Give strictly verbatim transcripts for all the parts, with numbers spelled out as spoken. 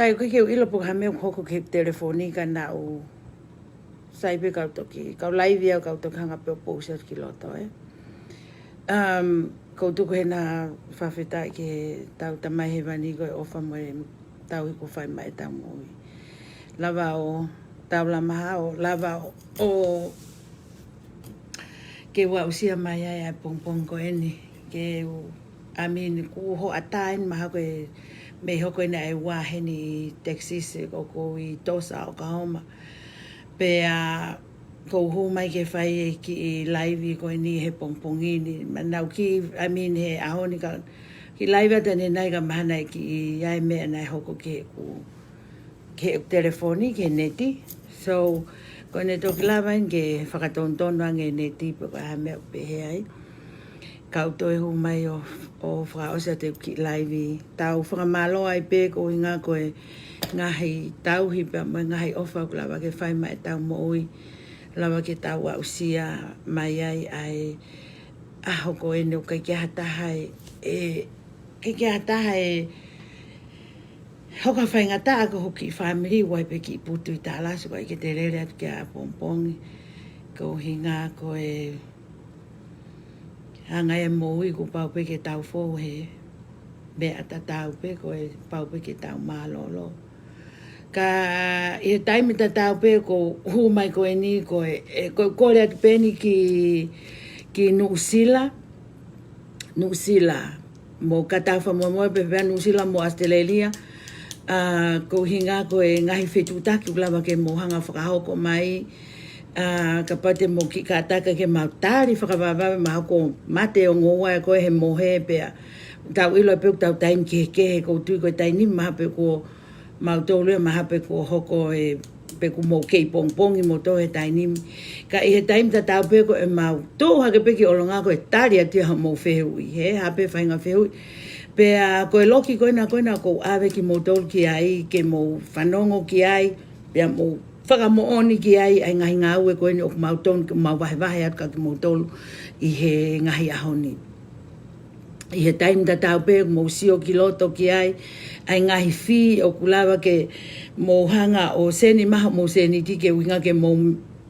ʻIkai ke u ʻilo pe ko e hā e meʻa ʻoku hoko ki he telefoni ka naʻá ku sai pē kau toki, kau laivi au kau toki hanga pē ʻo pousi atu ki loto, ē. Um, ʻoku ou tuku heni ʻa e fakafetaʻi ki heʻetau Tamai Hēvani ko e ʻofa mo e tauhi kuo fai maʻa ʻetau moʻui. Lava ʻo taulama hao, lava ʻo, ʻo ke u aʻusia mai ai ʻa e pongipongi ko eni, ke u, I mean, kuo hoʻatā eni mahalo ko e mei hoko eni ʻa e ua heni ʻi Texas, ʻoku ou ʻi Tulsa, Oklahoma. Pea ʻoku ou hū mai ke fai e kiʻi laivi ko eni he pongipongi ni. Ma nau kiʻi, I mean, he ʻaho ni ka kiʻi laivi atu ʻanenai ka mahalo naʻe kiʻi ʻi ai e meʻa naʻe hoko ki heʻeku, ki heʻeku telefoni, ki he neti. So, ko ʻene toki lava eni ke fakatonutonu ange e neti pe ko e hā e meʻa ʻoku pehē ai. Ka u toe hū mai ʻo, ʻo fakaʻosi atu e kiʻi laivi. Tau fakamālō ai pē koeʻuhinga ko e ngaahi tauhi pea mo e ngaahi ʻofa ʻoku lava ke fai maʻa ʻetau moʻui. Lava ke tau aʻusia mai ai ʻa e ʻaho ko eni ʻoku ʻikai ke ʻi ai ha taha ʻe, ʻe, ʻikai ke ʻi ai ha taha ʻe hoko ʻo faingataʻa ki hoku kiʻi fāmili, ʻoku ʻi ai pē kiʻi putu ʻi Tālasi, ʻoku ʻikai ke te lele atu ki ai ʻapongipongi. Koeʻuhinga ko e anga e moʻui kuo pau pē ke tau fou he meʻa tatau pē, kuo pau pē ke tau mālōlō. Ka ʻi he taimi tatau pē ʻoku ou hū mai ko eni ko e, ʻe, ʻoku ou kole atu pē eni ki, ki Nuʻusila, Nuʻusila. Mou kātaki fakamolemole pē pea Nuʻusila mo ʻAositelēlia. ʻA, koeʻuhinga ko e ngaahi fetuʻutaki ʻoku lava ke mou hanga ʻo fakahoko mai. ʻA, kapau te mou kiʻi kātaki ke mau tali fakavavevave mahalo kuo mate e ongo ua ʻe koe he mohe pea tau ʻilo pē ʻoku tau taimi kehekehe, ʻoku ou tui ko e taimi ni mahalo pē kuo mautolu ia mahalo pē kuo hoko e, pe kuo mou kei pongipongi moutolu he taimi ni. Ka ʻi he taimi tatau pē ko ʻemau tuʻu hake pē ki ʻolunga ko e tali atu ia hoʻomou fehuʻi, he hā pē faʻahinga fehuʻi. Pea ko e loki ko ena, ko ena ʻoku ou ʻave kimoutolu ki ai, ke mou fanongo ki ai, pea mou fakamoʻoni ki ai ʻa e ngaahi ngāue ko eni ʻoku mau tonu ke mau vahevahe atu kia kimoutolu ʻi he ngaahi ʻaho ni. ʻI he taimi tatau pē ʻoku mou sio ki loto ki ai, ʻa e ngaahi fee ʻoku lava ke mou hanga ʻo seni mai hoʻomou sēniti ke ʻuhinga ke mou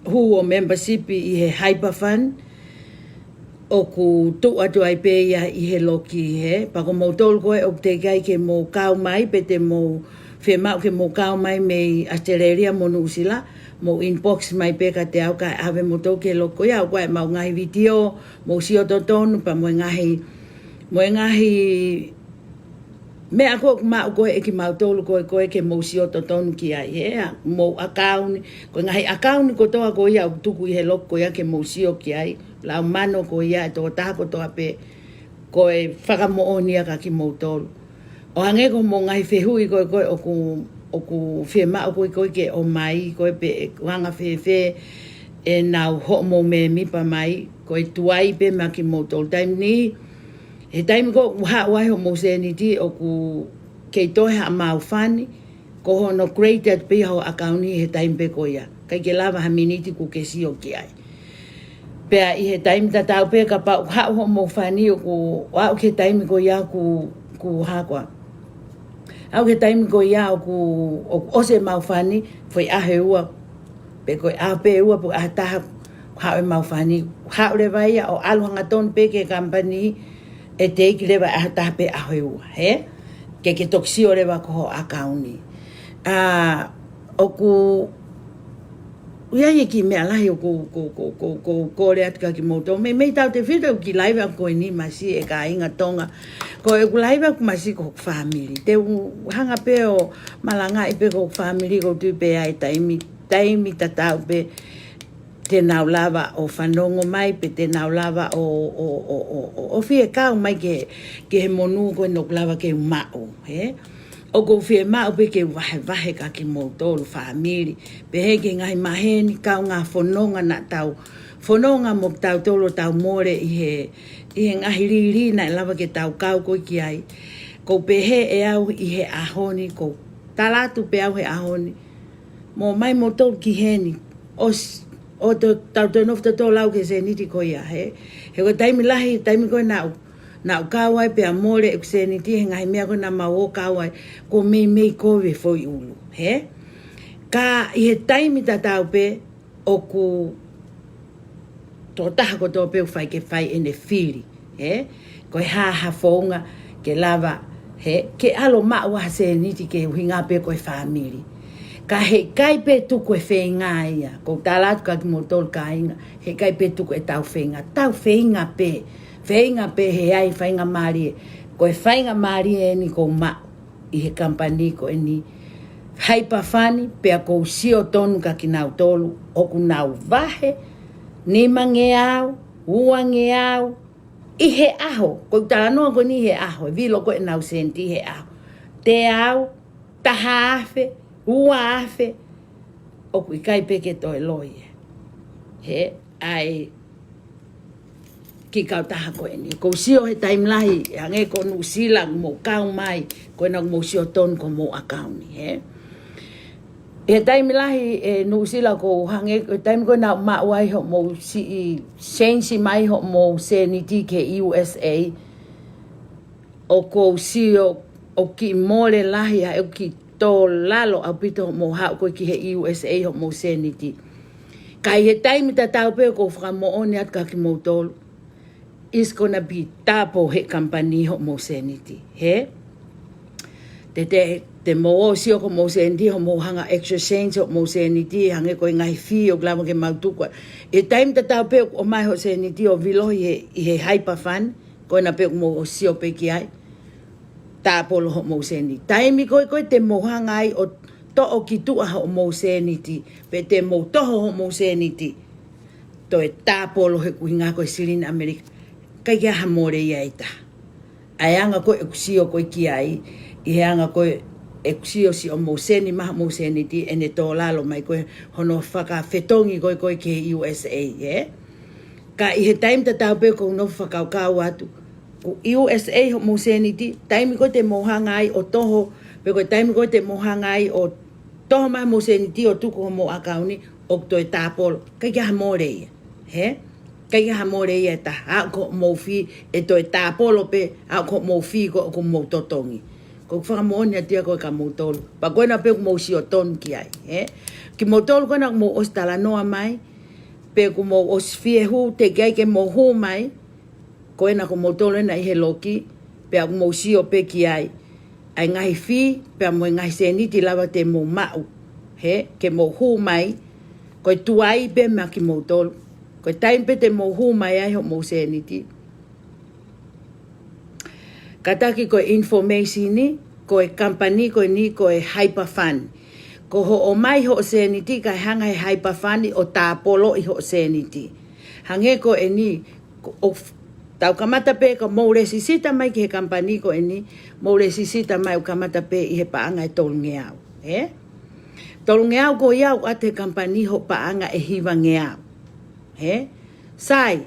hū ʻo membership ʻi he Hyperfund, ʻoku tuʻu atu ai pē ia ʻi he loki, he. Pea ko moutolu ko ē ʻoku teʻeki ai ke mou kau mai, pe te mou fiemaʻu ke mou kau mai mei ʻAositelēlia mo Nuʻusila, mou inbox mai pē kiate au kae ʻave moutolu ki he loki ko ia, ʻoku ʻi ai ʻemau ngaahi vitiō, mou sio totonu, pea mo e ngaahi, mo e ngaahi meʻa ko ē ʻoku maʻu ko ē ʻe kimautolu ko ē, ko ē ke mou sio totonu ki ai, he, ʻa, mou ʻakauni, ko e ngaahi ʻakauni kotoa ko ia ʻoku tuku ʻi he loki ko ia ke mou sio ki ai, lau mano ko ia ʻe tokotaha kotoa pē, ko e fakamoʻoni ia kia kimoutolu. ʻO hangē ko hoʻomou ngaahi fehuʻi ko ē ko ē ʻoku, ʻoku fiemaʻu ko ē ko ē ke ʻomai ko ē pe ʻe anga fēfē ʻenau hoʻomou mēmipa mai, ko e tuai pē maʻa kimoutolu taimi ni, he taimi ko ē ʻoku haʻu ai hoʻomou sēniti ʻoku kei toe haʻamau fani, ko hono create atu pē ia ho ʻakauni he taimi pē ko ia. ʻIkai ke lava ha miniti kuo ke sio ki ai. Pea ʻi he taimi tatau pē kapau ʻoku haʻu hoʻomou fani ʻoku aʻu ki he taimi ko ia ʻoku, ʻoku hā koā. Aʻu ki he taimi ko ia ʻoku, ʻoku ʻosi ʻemau fani, foʻi ʻaho ʻe ua, pe ko e ʻaho pē ʻe ua, pe ko e ʻaho ʻe taha, haʻu ʻemau fani, haʻu leva ia ʻo ʻalu hangatonu pē ki he kamupani, ʻe teʻeki leva ʻaho ʻe taha pe ʻaho ʻe ua, he? Ke ke toki sio leva ki ho ʻakauni. ʻA, ʻoku, ʻoku ʻi ai e kiʻi meʻa lahi ʻoku, ʻoku, ʻoku, ʻoku, ʻoku ou kole atu kia kimoutolu. Mei, mei tautefito ki he laivi ʻaʻaku ko eni masiʻi e kāinga Tonga. Ko ʻeku laivi ʻaʻaku masiʻi ko hoku fāmili. Te u hanga pē ʻo malangaʻi pē ko hoku fāmili, ʻoku ou tui pē ʻe ʻi ai e taimi, taimi tatau pē te nau lava ʻo fanongo mai, pe te nau lava ʻo, ʻo, ʻo, ʻo, ʻo, ʻo fie kau mai ki he, ki he monū ko eni ʻoku lava ke u maʻu, he? ʻOku ou fiemaʻu pē ke u vahevahe kia kimoutolu fāmili, pehē ki he ngaahi maheni, kaungā fononga naʻa tau fononga mo kitautolu ʻo tau mole ʻi he, ʻi he ngaahi lī naʻe lava ke tau kau ko ē ki ai. ʻOku ou pehē ʻe au ʻi he ʻaho ni, ʻoku ou tala atu pē au he ʻaho ni, mou ō mai moutolu ki heni, ʻosi, ʻo to-, tau toe nofo tautolu ʻo lau ki he sēniti ko ia, he? He ko e taimi lahi, taimi ko ē naʻa ku Naʻa ku kau ai pea mole ʻeku sēniti he ngaahi meʻa ko ē naʻa mau ō kau ai, ko e meimei kovi e foʻi ʻulu, hē? Ka ʻi he taimi tatau pē ʻoku tokotaha kotoa pē ʻoku fai ke fai ʻene fili, hē? Ko e hā ha founga ke lava, hē? Ke ʻalu ʻo maʻu ha sēniti ke ʻuhinga pē ko e fāmili. Ka heʻikai pē tuku e feinga ia, ʻoku ou tala atu kia kimoutolu kāinga, heʻikai pē tuku ʻetau feinga, tau feinga pē, feinga pē he ʻai faingamālie, ko e faingamālie eni ʻoku ou maʻu ʻi he kamupani ko eni Hyperfund, pea ʻoku ou sio tonu kia kinautolu, ʻoku nau vahe, nimangeau, uangeau, ʻi he ʻaho, ʻoku ou talanoa ko eni he ʻaho, e vilo ko ē ʻenau sēniti he ʻaho. Teau, taha afe, ua afe, ʻoku ʻikai pē ke toe loi ia. Hē, ʻa e kiʻi kautaha ko eni. ʻOku ou sio he taimi lahi, hangē ko Nuʻusila ʻoku mou kau mai, ko ena ʻoku mou sio tonu ko homou ʻakauni, hē? He taimi lahi ʻe Nuʻusila ʻoku ou hangē, he taimi ko ē naʻa ku maʻu ai hoʻomou siʻi, senisi mai hoʻomou sēniti ki he U S A, ʻoku ou sio ʻoku kiʻi mole lahi ʻa ʻeku kiʻi tō lalo ʻaupito hoʻomou haʻu ko ē ki he U S A hoʻomou sēniti. Ka ʻi he taimi tatau pē ʻoku ou fakamoʻoni atu kia kimoutolu, it's gonna be double he kamupani hoʻomou sēniti, hē? Te, te, te mou ō ʻo sio ko homou sēniti, hoʻomou hanga exchange hoʻomou sēniti, hangē ko e ngaahi fee ʻoku lava ke mau tuku ai. ʻI he taimi tatau pē ʻoku ʻomai hoʻo sēniti ʻo vilohi he, ʻi he Hyperfund, ko ena pē ʻoku mou ō ʻo sio pē ki ai, tāpolo hoʻomou sēniti. Taimi ko ē ko ē te mou hanga ai ʻo toʻo ki tuʻa hoʻomou sēniti, pe te mou toho hoʻomou sēniti, toe tāpolo he ʻoku ʻuhinga ko e silini ʻAmelika. ʻIkai ke ʻi ai ha mole ia ʻe taha. ʻA e anga ko ē ʻeku sio ko ē ki ai, ʻi he anga ko ē ʻeku sio siʻomou seni mai hoʻomou sēniti, ʻene tō lalo mai ko ē hono fakafetongi ko ē ko ē ki he U S A, ē? Ka ʻi he taimi tatau pē ʻoku ou nofo fakakaukau atu, ko e U S A hoʻomou sēniti, taimi ko ē te mou hanga ai ʻo toho, pe ko e taimi ko ē te mou hanga ai ʻo toho mai hoʻomou sēniti ʻo tuku homou ʻakauni, ʻoku toe tāpolo. ʻIkai ke ʻi ai ha mole ia, hē? ʻIkai ke ʻi ai ha mole ia ʻe taha, aʻu ko hoʻomou fee ʻe toe tāpolo pē, aʻu ko hoʻomou fee ko ē ʻoku mou totongi. ʻOku ou fakamoʻoni atu ia ko ē kia moutolu. Pea ko ena pē ʻoku mou sio tonu ki ai, hē? Kimoutolu ko ena ʻoku mou ʻosi talanoa mai, pe ʻoku mou ʻosi fie hū, teʻeki ai ke mou hū mai, ko ena ko moutolu ena ʻi he loki, pea ʻoku mou sio pē ki ai. ʻA e ngaahi fee, pea mo e ngaahi sēniti lava te mou maʻu, hē, ke mou hū mai, ko e tuai pē maʻa kimoutolu. Ko e taimi pē te mou hū mai ai hoʻomou sēniti. Kātaki ko e information ni, ko e kamupani ko eni ko e Hyperfund. Ko hoʻo ʻomai hoʻo sēniti kae hanga he Hyperfund ʻo tāpoloʻi hoʻo sēniti. Hangē ko eni, ko, ʻo f-, tau kamata pē ka mou lēsisita mai ki he kamupani ko eni, mou lēsisita mai ʻo kamata pē ʻi he paʻanga ʻe tolungeau, hē? Tolungeau ko ia ʻoku ʻoatu he kamupani hoʻo paʻanga ʻe hivangeau, hē? Sai,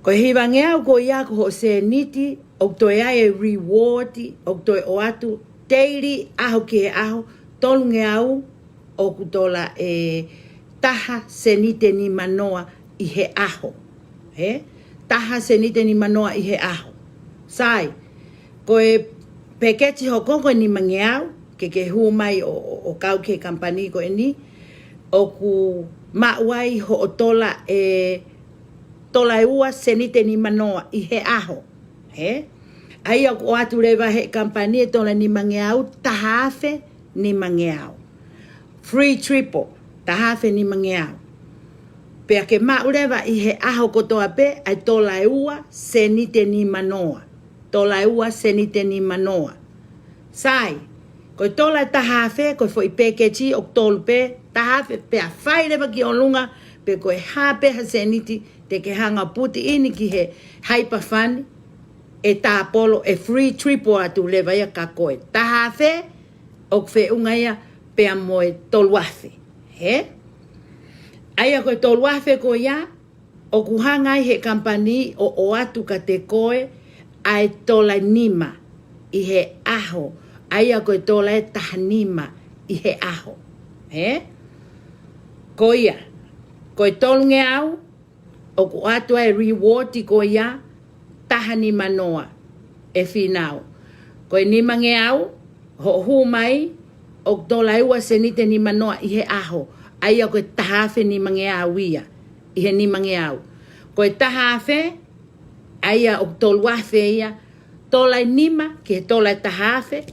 ko e hivangeau ko ia ko hoʻo sēniti, ʻoku toe ʻi ai e reward, ʻoku toe ʻoatu, daily, ʻaho ki he ʻaho, tolungeau, ʻoku tola ʻe taha sēniti nimanoa ʻi he ʻaho. Hē? Taha sēniti nimanoa ʻi he ʻaho. Sai, ko e peketi hoko ko e nimangeau, ke ke hū mai ʻo, ʻo, ʻo kau ki he kamupani ko eni, ʻoku maʻu ai hoʻo tola ʻe, tola ʻe ua sēniti nimanoa ʻi he ʻaho. Hē? ʻA ia ʻoku ʻoatu leva he kamupani e tola nimangeau, taha afe nimangeau. Free triple, taha afe nimangeau. Pea ke maʻu leva ʻi he ʻaho kotoa pē, ʻa e tola ʻe ua sēniti nimanoa. Tola ʻe ua sēniti nimanoa. Sai, ko e tola ʻe taha afe, ko e foʻi peketi ʻoku tolu pē, taha afe pea fai leva ki ʻolunga, pe ko e hā pē ha sēniti, te ke hanga ʻo put in ki he Hyperfund, ʻe tāpolo, ʻe free triple atu leva ia kia koe. Taha afe, ʻoku feʻunga ia pea mo e tolu afe. Hē? ʻA ia ko e tolu afe ko ia, ʻoku hanga ai he kamupani ʻo, ʻoatu kiate koe, ʻa e tola nima ʻi he ʻaho. ʻA ia ko e tola ʻe taha nima ʻi he ʻaho. Hē? Ko ia, ko e tolungeau, ʻoku ʻoatu ai e reward ko ia, taha nima noa, ʻe Fīnau. Ko e nimangeau, hoʻo hū mai, ʻoku tola ʻe ua seniti nima noa ʻi he ʻaho. ʻA ia ko e taha afe nimangeau ia, ʻi he nimangeau. Ko e taha afe, ʻa ia ʻoku tolu afe ia, tola ʻe nima ki he tola ʻe taha afe,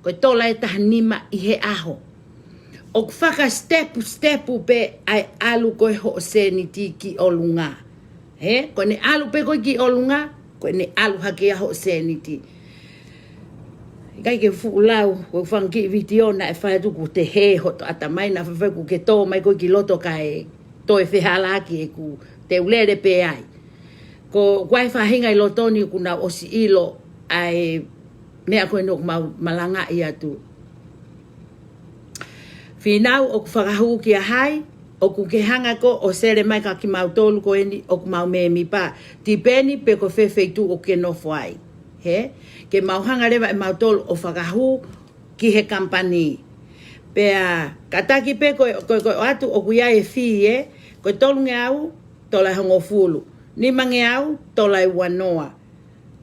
ko e tola ʻe taha nima ʻi he ʻaho. ʻOku fakasitepu, sitepu pē ʻa e ʻalu ko ē hoʻo seniti ki ʻolunga. Hē, ko ʻene ʻalu pē ko ē ki ʻolunga, ko ʻene ʻalu hake ia hoʻo seniti. ʻIkai ke fuʻu lau, ko e fanga kiʻi vitiō naʻe fai atu kuo te hē hoto ʻatamai naʻa faifai kuo ke tō mai ko ē ki loto kae toe fehālaaki ʻeku teu lele pē ai. Ko, ko e faʻahinga ʻi loto ni kuo nau ʻosi ʻilo ʻa e meʻa ko eni ʻoku mau malangaʻi atu. Fīnau, ʻoku fakahū kia hai, ʻoku ke hanga ko ē ʻo sele mai kia kimautolu ko eni ʻoku mau mēmipa. Tipeni pe ko fē feituʻu ʻoku ke nofo ai. Hē? Ke mau hanga leva ʻe mautolu ʻo fakahū ki he kamupani. Pea kātaki pē ko e, ko e, ko e ʻoatu ʻoku ʻi ai e fī ē, ko e tolungeau, tola ʻe hongofulu. Nimangeau, tola ʻe ua noa.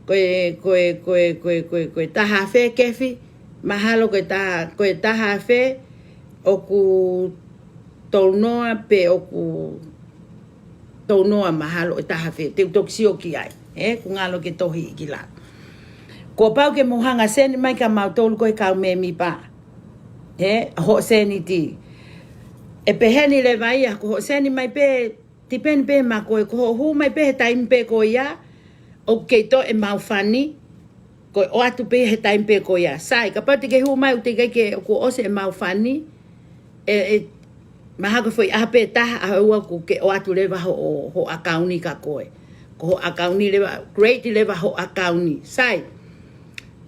Ko e, ko e, ko e, ko e, ko e, ko e taha afe kefi, mahalo ko e taha, ko e taha afe, ʻoku tolu noa pe ʻoku tolu noa mahalo ʻe taha afe, te u toki sio ki ai. Ē, ʻoku ngalo ke tohi ki lalo. Kuo pau ke mou hanga seni mai kia mautolu ko e kau mēmipa. Ē, hoʻo seniti. ʻE pehē ni leva ia, ko hoʻo seni mai pē, tipeni pē maʻa koe, ko hoʻo hū mai pē he taimi pē ko ia, ʻoku kei toʻo ʻemau fani, ko e ʻoatu pē he taimi pē ko ia. Sai, kapau te ke hū mai ʻoku teʻeki ke, kuo ʻosi ʻemau fani, ē, ē, mahalo ko e foʻi ʻaho pē ʻe taha, ʻaho ʻe ua kuo ke ʻoatu leva hoʻo, hoʻo ʻakauni kia koe. Ko hoʻo ʻakauni leva, create leva hoʻo ʻakauni. Sai,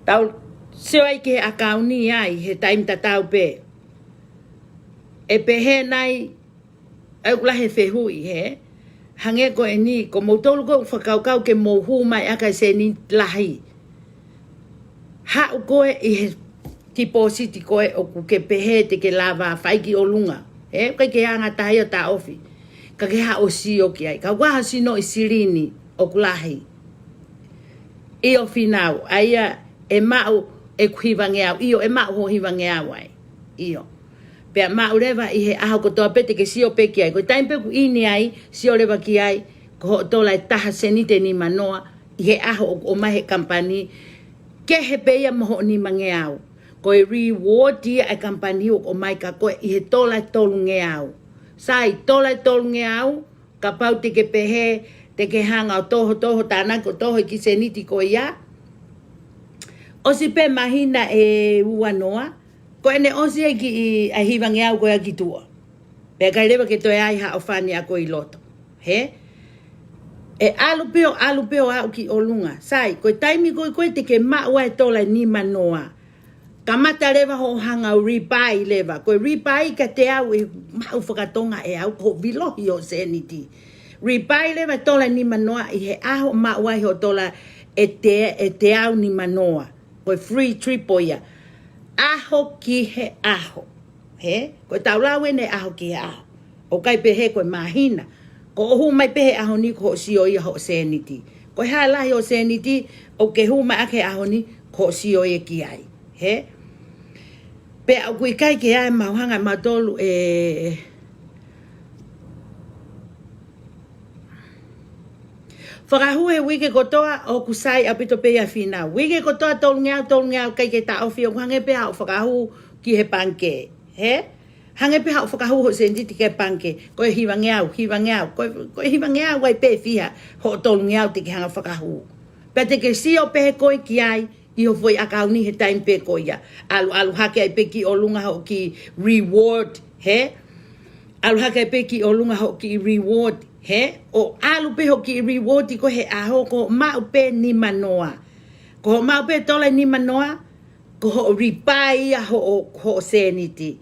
tau sio ai ki he ʻakauni ai, he taimi tatau pē. ʻE pehē nai, ʻa ʻeku lahi e fehuʻi, hē? Hangē ko eni, ko moutolu ko ē ʻoku fakakaukau ke mou hū mai ʻaki e seniti lahi. Haʻu koe ʻi he tipōsiti ko ē ʻoku ke pehē te ke lava fai ki ʻolunga. Hē? ʻIkai ke anga taha ia ʻo taʻofi. Ka ke haʻu ʻo sio ki ai. Ka ʻoku ʻi ai ha sinoʻi silini ʻoku lahi. ʻIo Fīnau, ʻa ia ʻe maʻu ʻeku hivangeau. ʻIo, ʻe maʻu hoʻo hivangeau ai. ʻIo. Pea maʻu leva ʻi he ʻaho kotoa pē te ke sio pē ki ai. Ko e taimi pē ʻoku ʻi ai, sio leva ki ai, ko hoʻo tola ʻe taha seniti nima noa, ʻi he ʻaho ʻoku ʻomai he kamupani, kehe pē ia mo hoʻo nimangeau. Ko e reward ia ʻa e kamupani ʻoku ʻomai kia koe ʻi he tola ʻe tolungeau. Sai, tola ʻe tolungeau, kapau te ke pehē, te ke hanga ʻo toho, toho, tānaki ʻo toho e kiʻi seniti ko ia. ʻOsi pē māhina ʻe ua noa, ko ʻene ʻosi e kiʻi, ʻa e hivangeau ko ia ki tuʻa. Pea ʻikai leva ke toe ʻi ai haʻo fani ʻa koe ʻi loto. Hē? ʻE ʻalu pē ʻo, ʻalu pē ʻo aʻu ki ʻolunga. Sai, ko e taimi ko ē ko ē te ke maʻu ai e tola ʻe nima noa. Kamata leva hoʻo hanga ʻo rebuy leva. Ko e rebuy kiate au ʻe maʻu fakatonga ʻe au ko e vilohi hoʻo seniti. Rebuy leva e tola ʻe nima noa ʻi he ʻaho maʻu ai hoʻo tola ʻe te-, ʻe teau nima noa. Ko e free triple ia. ʻAho ki he ʻaho. Hē? Ko e tau lau eni ʻaho ki he ʻaho. ʻOku ʻikai pehē ko e māhina. Ko hoʻo hū mai pē he ʻaho ni ko hoʻo sio ia hoʻo seniti. Ko e hā e lahi hoʻo seniti, ʻoku ke hū mai ʻaki he ʻaho ni, ko hoʻo sio ia ki ai. Hē? Pea ʻoku ʻikai ke ʻi ai ʻemau hanga ʻe mautolu ʻe fakahū he uike kotoa ʻoku sai ʻaupito pē ia Fīnau. Uike kotoa tolungeau, tolungeau ʻikai ke taʻofi ʻoku hangē pē haʻo fakahū ki he pangikē. Hē? Hangē pē haʻo fakahū hoʻo seniti ki he pangikē. Ko e hivangeau, hivangeau. Ko e, ko e hivangeau ai pē fiha hoʻo tolungeau te ke hanga fakahū. Pea te ke sio pē koe ki ai, ʻi hoʻo foʻi ʻakauni he taimi pē ko ia. ʻAlu, ʻalu hake ai pē ki ʻolunga hoʻo kiʻi reward, hē? ʻAlu hake ai pē ki ʻolunga hoʻo kiʻi reward, hē? ʻO ʻalu pē hoʻo kiʻi reward ko ē he ʻaho ko hoʻo maʻu pē nima noa. Ko hoʻo maʻu pē tola ʻe nima noa, ko hoʻo rebuy ia hoʻo, hoʻo seniti.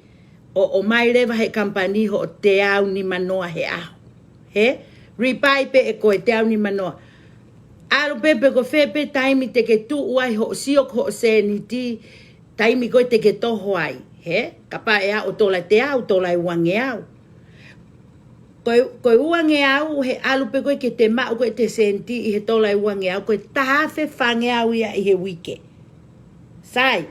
ʻO, ʻomai leva he kamupani hoʻo teau nima noa he ʻaho. Hē? Rebuy pē ʻe koe teau nima noa. ʻAlu pē pe ko fē pē taimi te ke tuʻu ai hoʻo sio ki hoʻo seniti, taimi ko ē te ke toho ai. Hē? Kapau ʻe aʻu tola ʻe teau, tola ʻe uangeau. Ko e, ko e uangeau he ʻalu pē ko ē ke te maʻu ko ē ʻete seniti ʻi he tola ʻe uangeau, ko e taha afe fāngeau ia ʻi he uike. Sai.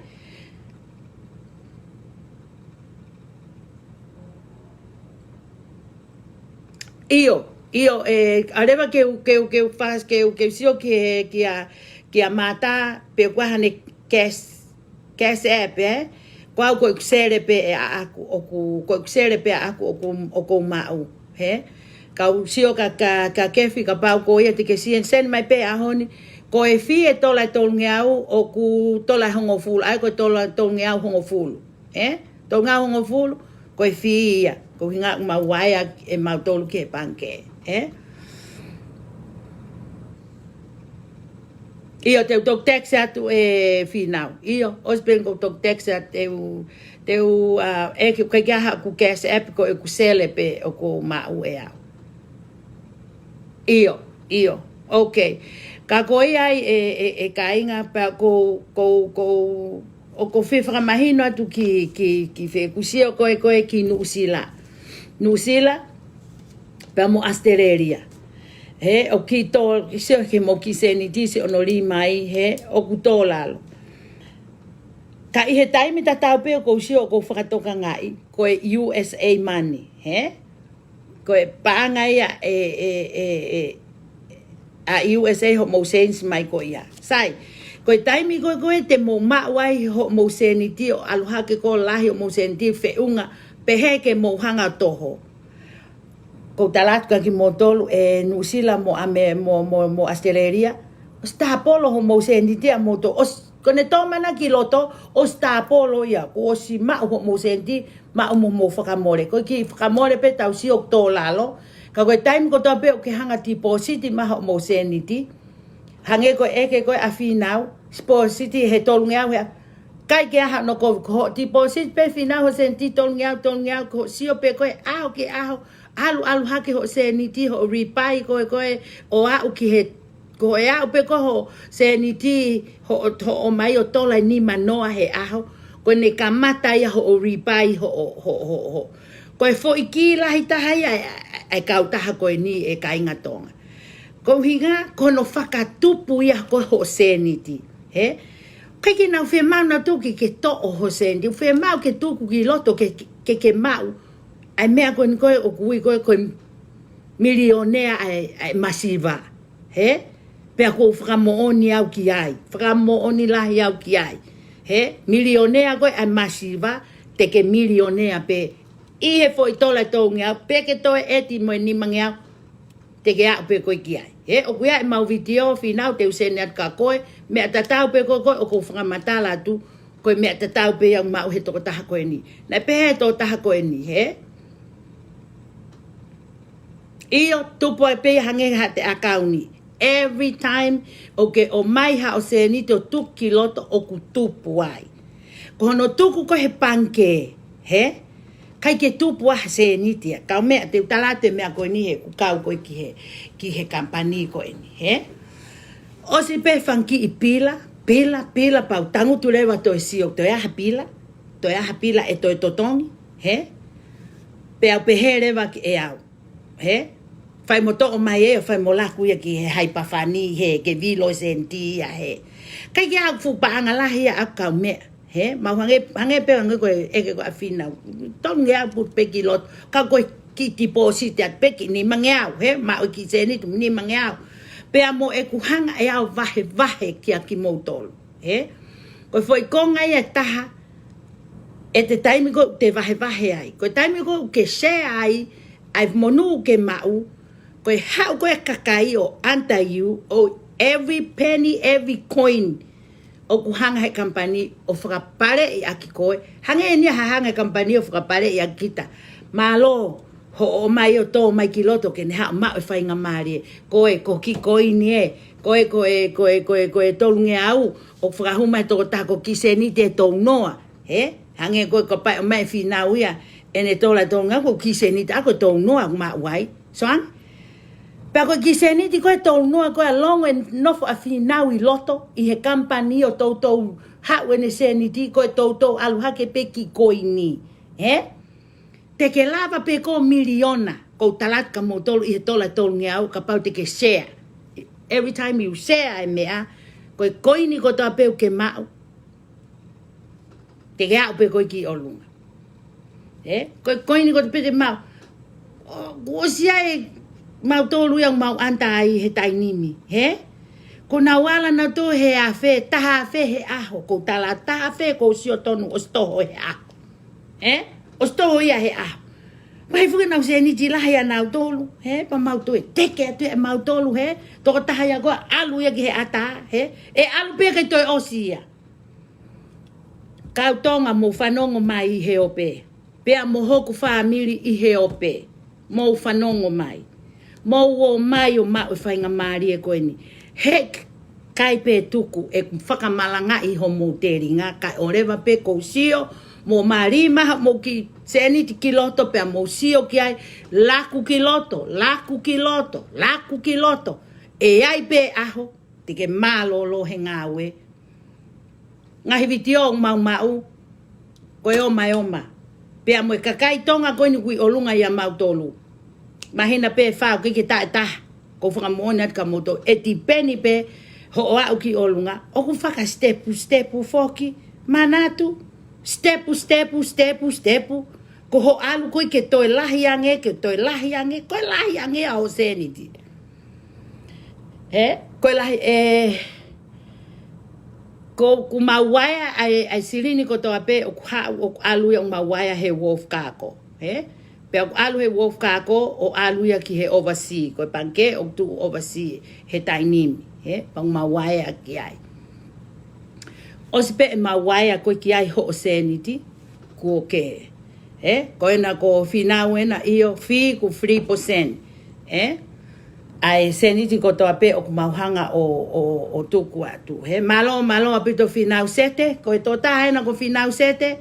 ʻIo, ʻio, ʻe, ʻalu leva ke u, ke u, ke u fas, ke u, ke u sio ki he, kia, kia Mata, pe ʻoku ʻi ai haʻane cash, cash app, ē? Ko au ko ʻeku sele pē ʻaʻaku, ʻoku, ko ʻeku sele pē ʻaʻaku, ʻoku, ʻoku ou maʻu, hē? Kau sio kia, kia, kia Kefi kapau ko ia te ke send, send mai pē ʻaho ni, ko e fee ʻe tola ʻe tolungeau, ʻoku tola ʻe hongofulu, ʻa ia ko e tola ʻe tolungeau hongofulu, ē? Tolungeau hongofulu, ko e fee ia, ko e ʻuhinga ʻoku mau vaea ʻe mautolu ki he pangikē, ē? ʻIo, te u toki text atu ē Fīnau. ʻIo, ʻosi pē ʻeku toki text atu te u, te u, ā, ʻeke ʻikai ke ʻi ai haʻaku cash app ko ʻeku sele pē ʻoku ou maʻu ʻe au. ʻIo, ʻio. Ok. Ka ko ia ai ē, ē, ē kāinga pea ko, ko, ko, ʻoku ou fie fakamahino atu ki, ki, ki fē ʻeku sio ko ē, ko ē ki Nuʻusila. Nuʻusila, pea mo ʻAositelēlia. Hē, ʻoku kiʻi tō, sio ki he mo kiʻi seniti, sio hono lima ai, hē, ʻoku tō lalo. Ka ʻi he taimi tatau pē ʻoku ou sio ʻoku ou fakatokangaʻi, ko e U S A money, hē? Ko e paʻanga ia ē, ē, ē, ē, ʻa e U S A hoʻomou seniti mai ko ia. Sai, ko e taimi ko ē, ko ē te mou maʻu ai hoʻomou seniti ʻo ʻalu hake ko ē lahi hoʻomou seniti feʻunga, pehē ke mou hanga ʻo toho. Ko u tala atu kia kimoutolu ē Nuʻusila mo ʻAme-, mo, mo, mo ʻAositelēlia. ʻOsi tāpolo hoʻomou seniti ʻamoutolu. ʻOsi, ko ʻene tō mai ʻana ki loto, ʻosi tāpolo ia. Kuo ʻosi maʻu hoʻomou seniti, maʻu mo hoʻomou fakamole. Ko e kiʻi fakamole pē tau sio ʻoku tō lalo. Ka ko e taimi kotoa pē ʻoku ke hanga ʻo tipōsiti mai hoʻomou seniti. Hangē ko e ʻeke ko ē ʻa Fīnau, tipōsiti he tolungeau hē. ʻIkai ke ʻi ai hano kovi, ko hoʻo tipōsiti pē Fīnau hoʻo seniti tolungeau, tolungeau, ko hoʻo sio pē ko ē ʻaho ki he ʻaho, ʻalu, ʻalu hake hoʻo seniti, hoʻo rebuy ko ē, ko ē, ʻo aʻu ki he, ko e aʻu pē ko ē hoʻo seniti, hoʻo, hoʻo ʻomai ʻo tola ʻe nimanoa he ʻaho, ko ʻene kamata ia hoʻo rebuy, hoʻo, hoʻo, hoʻo, hoʻo. Ko e foʻi kī lahi taha ia ʻa e, ʻa e kautaha ko eni ē kāinga Tonga. Ko e ʻuhinga, ko hono fakatupu ia ko ē hoʻo seniti, hē? ʻIkai ke nau fiemaʻu nautolu ke ke toʻo hoʻo seniti, fiemaʻu ke tuku ki loto ke, ke, ke maʻu ʻa e meʻa ko eni ko ē ʻoku ui ko ē ko e milionea ʻa e, ʻa e masiva, hē? Pea ʻoku ou fakamoʻoni au ki ai, fakamoʻoni lahi au ki ai, hē? Milionea ko ē ʻa e masiva, te ke milionea pē ʻi he foʻi tola ʻe tolungeau, pe ke toe ʻeti mo e nimangeau, te ke aʻu pē koe ki ai. Hē, ʻoku ʻi ai ʻemau vitiō Fīnau te u send atu kia koe, meʻa tatau pē ko ē ko ē ʻoku ou fakamatala atu, ko e meʻa tatau pē ia ʻoku maʻu he tokotaha ko eni. Naʻe pehē he tokotaha ko eni, hē? ʻIo, tupu ai pē ia hangē haʻate ʻakauni. Every time ʻoku ke ʻomai haʻo seniti ʻo tuku ki loto ʻoku tupu ai. Ko hono tuku ko ē he pangikē, hē? ʻIkai ke tupu ai ha seniti ia. Kau meʻa te u tala atu e meʻa ko eni he ʻoku kau ko ē ki he, ki he company ko eni, hē? ʻOsi pē fanga kiʻi pila, pila, pila pea u tangutu leva toe sio, toe ʻi ai ha pila, toe ʻi ai ha pila ʻe toe totongi, hē? Pea u pehē leva ki ai au, hē? Fai mo toʻo mai ē, fai mo laku ia ki he haipafani, hē, ke vilo e seniti ia, hē. ʻIkai ke ʻi ai haʻaku fuʻu paʻanga lahi ia ʻaʻaku kau meʻa, hē? Mau hangē, hangē pē hangē ko e ʻeke ko ē ʻa Fīnau. Tolungeau putu pē ki loto, ka ko e kiʻi tipōsiti atu pē ki nimangeau, hē? Maʻu e kiʻi seniti nimangeau. Pea mo ʻeku hanga ʻe au vahevahe kia kimoutolu, hē? Ko e foʻi konga ia ʻe taha, ʻi he taimi ko ē ʻoku te vahevahe ai. Ko e taimi ko ē ʻoku ke share ai, ʻa e monū ʻoku ke maʻu, ko e haʻu ko ē ʻa e kakai ʻo under you, ʻo every penny, every coin, ʻoku hanga he company ʻo fakapaleʻi ʻaki koe. Hangē eni ia ha hanga he company ʻo fakapaleʻi ʻaki kita. Mālō, hoʻo ʻomai ʻo tō mai ki loto ke ne haʻu ʻo maʻu e faingamālie. Ko e, ko e kiʻi koini ē. Ko e, ko e, ko e, ko e, ko e tolungeau, ʻoku fakahū mai he tokotaha ko e kiʻi seniti ʻe tolunoa. Hē? Hangē ko e kapau ʻe ʻomai ʻe Fīnau ia ʻene tola ʻe tolungeau, ko e kiʻi seniti ʻaʻaku ʻe tolunoa ʻoku maʻu ai. Soang? Pea ko e kiʻi seniti ko ē ʻe tolunoa ko ē ʻa longo ʻene nofo ʻa Fīnau ʻi loto, ʻi he company ʻo toutou haʻu ʻene seniti, ko e toutou ʻalu hake pē kiʻi koini. Hē? Te ke lava pē koe ʻo miliona. Ko u tala atu kia moutolu ʻi he tola tolungeau, kapau te ke share. Every time you share e meʻa, ko e koini kotoa pē ʻoku ke maʻu, te ke aʻu pē koe ki ʻolunga. Ē? Ko e koini kotoa pē te maʻu. ʻOku ʻosi ʻi ai mautolu ia ʻoku mau ʻanata ai he taimi ni, hē? Ko ʻenau ala nautolu he afe, taha afe he ʻaho, ko u tala taha afe, ko u sio tonu ʻosi toho he ʻaho. Ē? ʻOsi toho ia he ʻaho. Vahe fuke ʻenau sēniti lahi ʻanautolu, hē? Pea mau toe teke atu ʻe mautolu, hē? Tokotaha ia ko ē ʻalu ia ki he ʻatā, hē? ʻE ʻalu pē ke toe ʻosi ia. Kau Tonga, mou fanongo mai ʻi he ope. Pea mo hoku fāmili ʻi he ope, mou fanongo mai. Mou ō mai ʻo maʻu e faingamālie ko eni. He ʻikai pē tuku ʻeku fakamalangaʻi homou telinga, kae ʻoleva pē ko u sio, mou mālima homou kiʻi sēniti ki loto pea mou sio ki ai, laku ki loto, laku ki loto, laku ki loto. ʻE ʻi ai pē ʻaho te ke mālōlō he ngāue. Ngaahi vitiō ʻoku mau maʻu, ko e ʻomaʻoma. Pea mo e kakai Tonga ko eni ʻoku ʻi ʻolunga ʻia mautolu. Māhina pē fā ʻoku ʻikai ke taʻetaha, ko u fakamoʻoni atu kia moutolu. ʻE tipeni pē hoʻo aʻu ki ʻolunga, ʻoku fakasitepu, sitepu foki, manatu, sitepu, sitepu, sitepu, sitepu. Ko hoʻo ʻalu ko ē ke toe lahi ange, ke toe lahi ange, ko e lahi ange ʻa hoʻo sēniti. Ē, ko e lahi, ē, ko, ʻoku mau vaea ʻa e, ʻa e silini kotoa pē, ʻoku haʻu, ʻoku ʻalu ia ʻoku mau vaea he Wolf Kako, ē? Pea ʻoku ʻalu he Wolf Kako, ʻo ʻalu ia ki he oversea, ko e pangikē ʻoku tuʻu oversea he taimi ni, ē? Pea ʻoku mau vaea ki ai. ʻOsi pē ʻemau vaea ko ē ki ai hoʻo sēniti, kuo ke. Ē, ko ena ko Fīnau ena ʻio, fee ko three percent. Ē, ʻa e sēniti kotoa pē ʻoku mau hanga ʻo, ʻo, ʻo tuku atu. Ē, mālō, mālō ʻaupito Fīnau Sete, ko e tokotaha ena ko Fīnau Sete,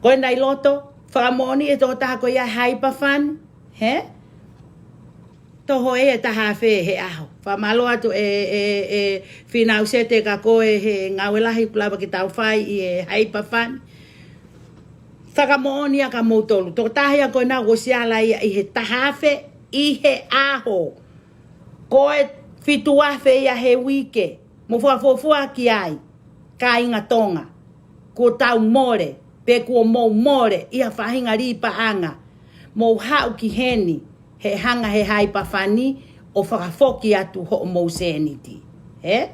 ko ena ʻi loto, fakamoʻoni e tokotaha ko ia Hyperfund, ē? Toho ʻe taha afe he ʻaho. Fakamālō atu ē, ē, ē, Fīnau Sete kia koe he ngāue lahi ʻoku lava ke tau fai ʻi he Hyperfund. Fakamoʻoni ia kia moutolu. Tokotaha ia ko ena ʻoku ʻosi ala ia ʻi he taha afe ʻi he ʻaho. Ko e fitu afe ia he uike. Mou fakafuofua ki ai, kāinga Tonga. Kuo tau mole, pe kuo mou mole, ʻi ha faʻahinga lī paʻanga. Mou haʻu ki heni, he hanga he Hyperfund ʻo fakafoki atu hoʻomou sēniti. Ē?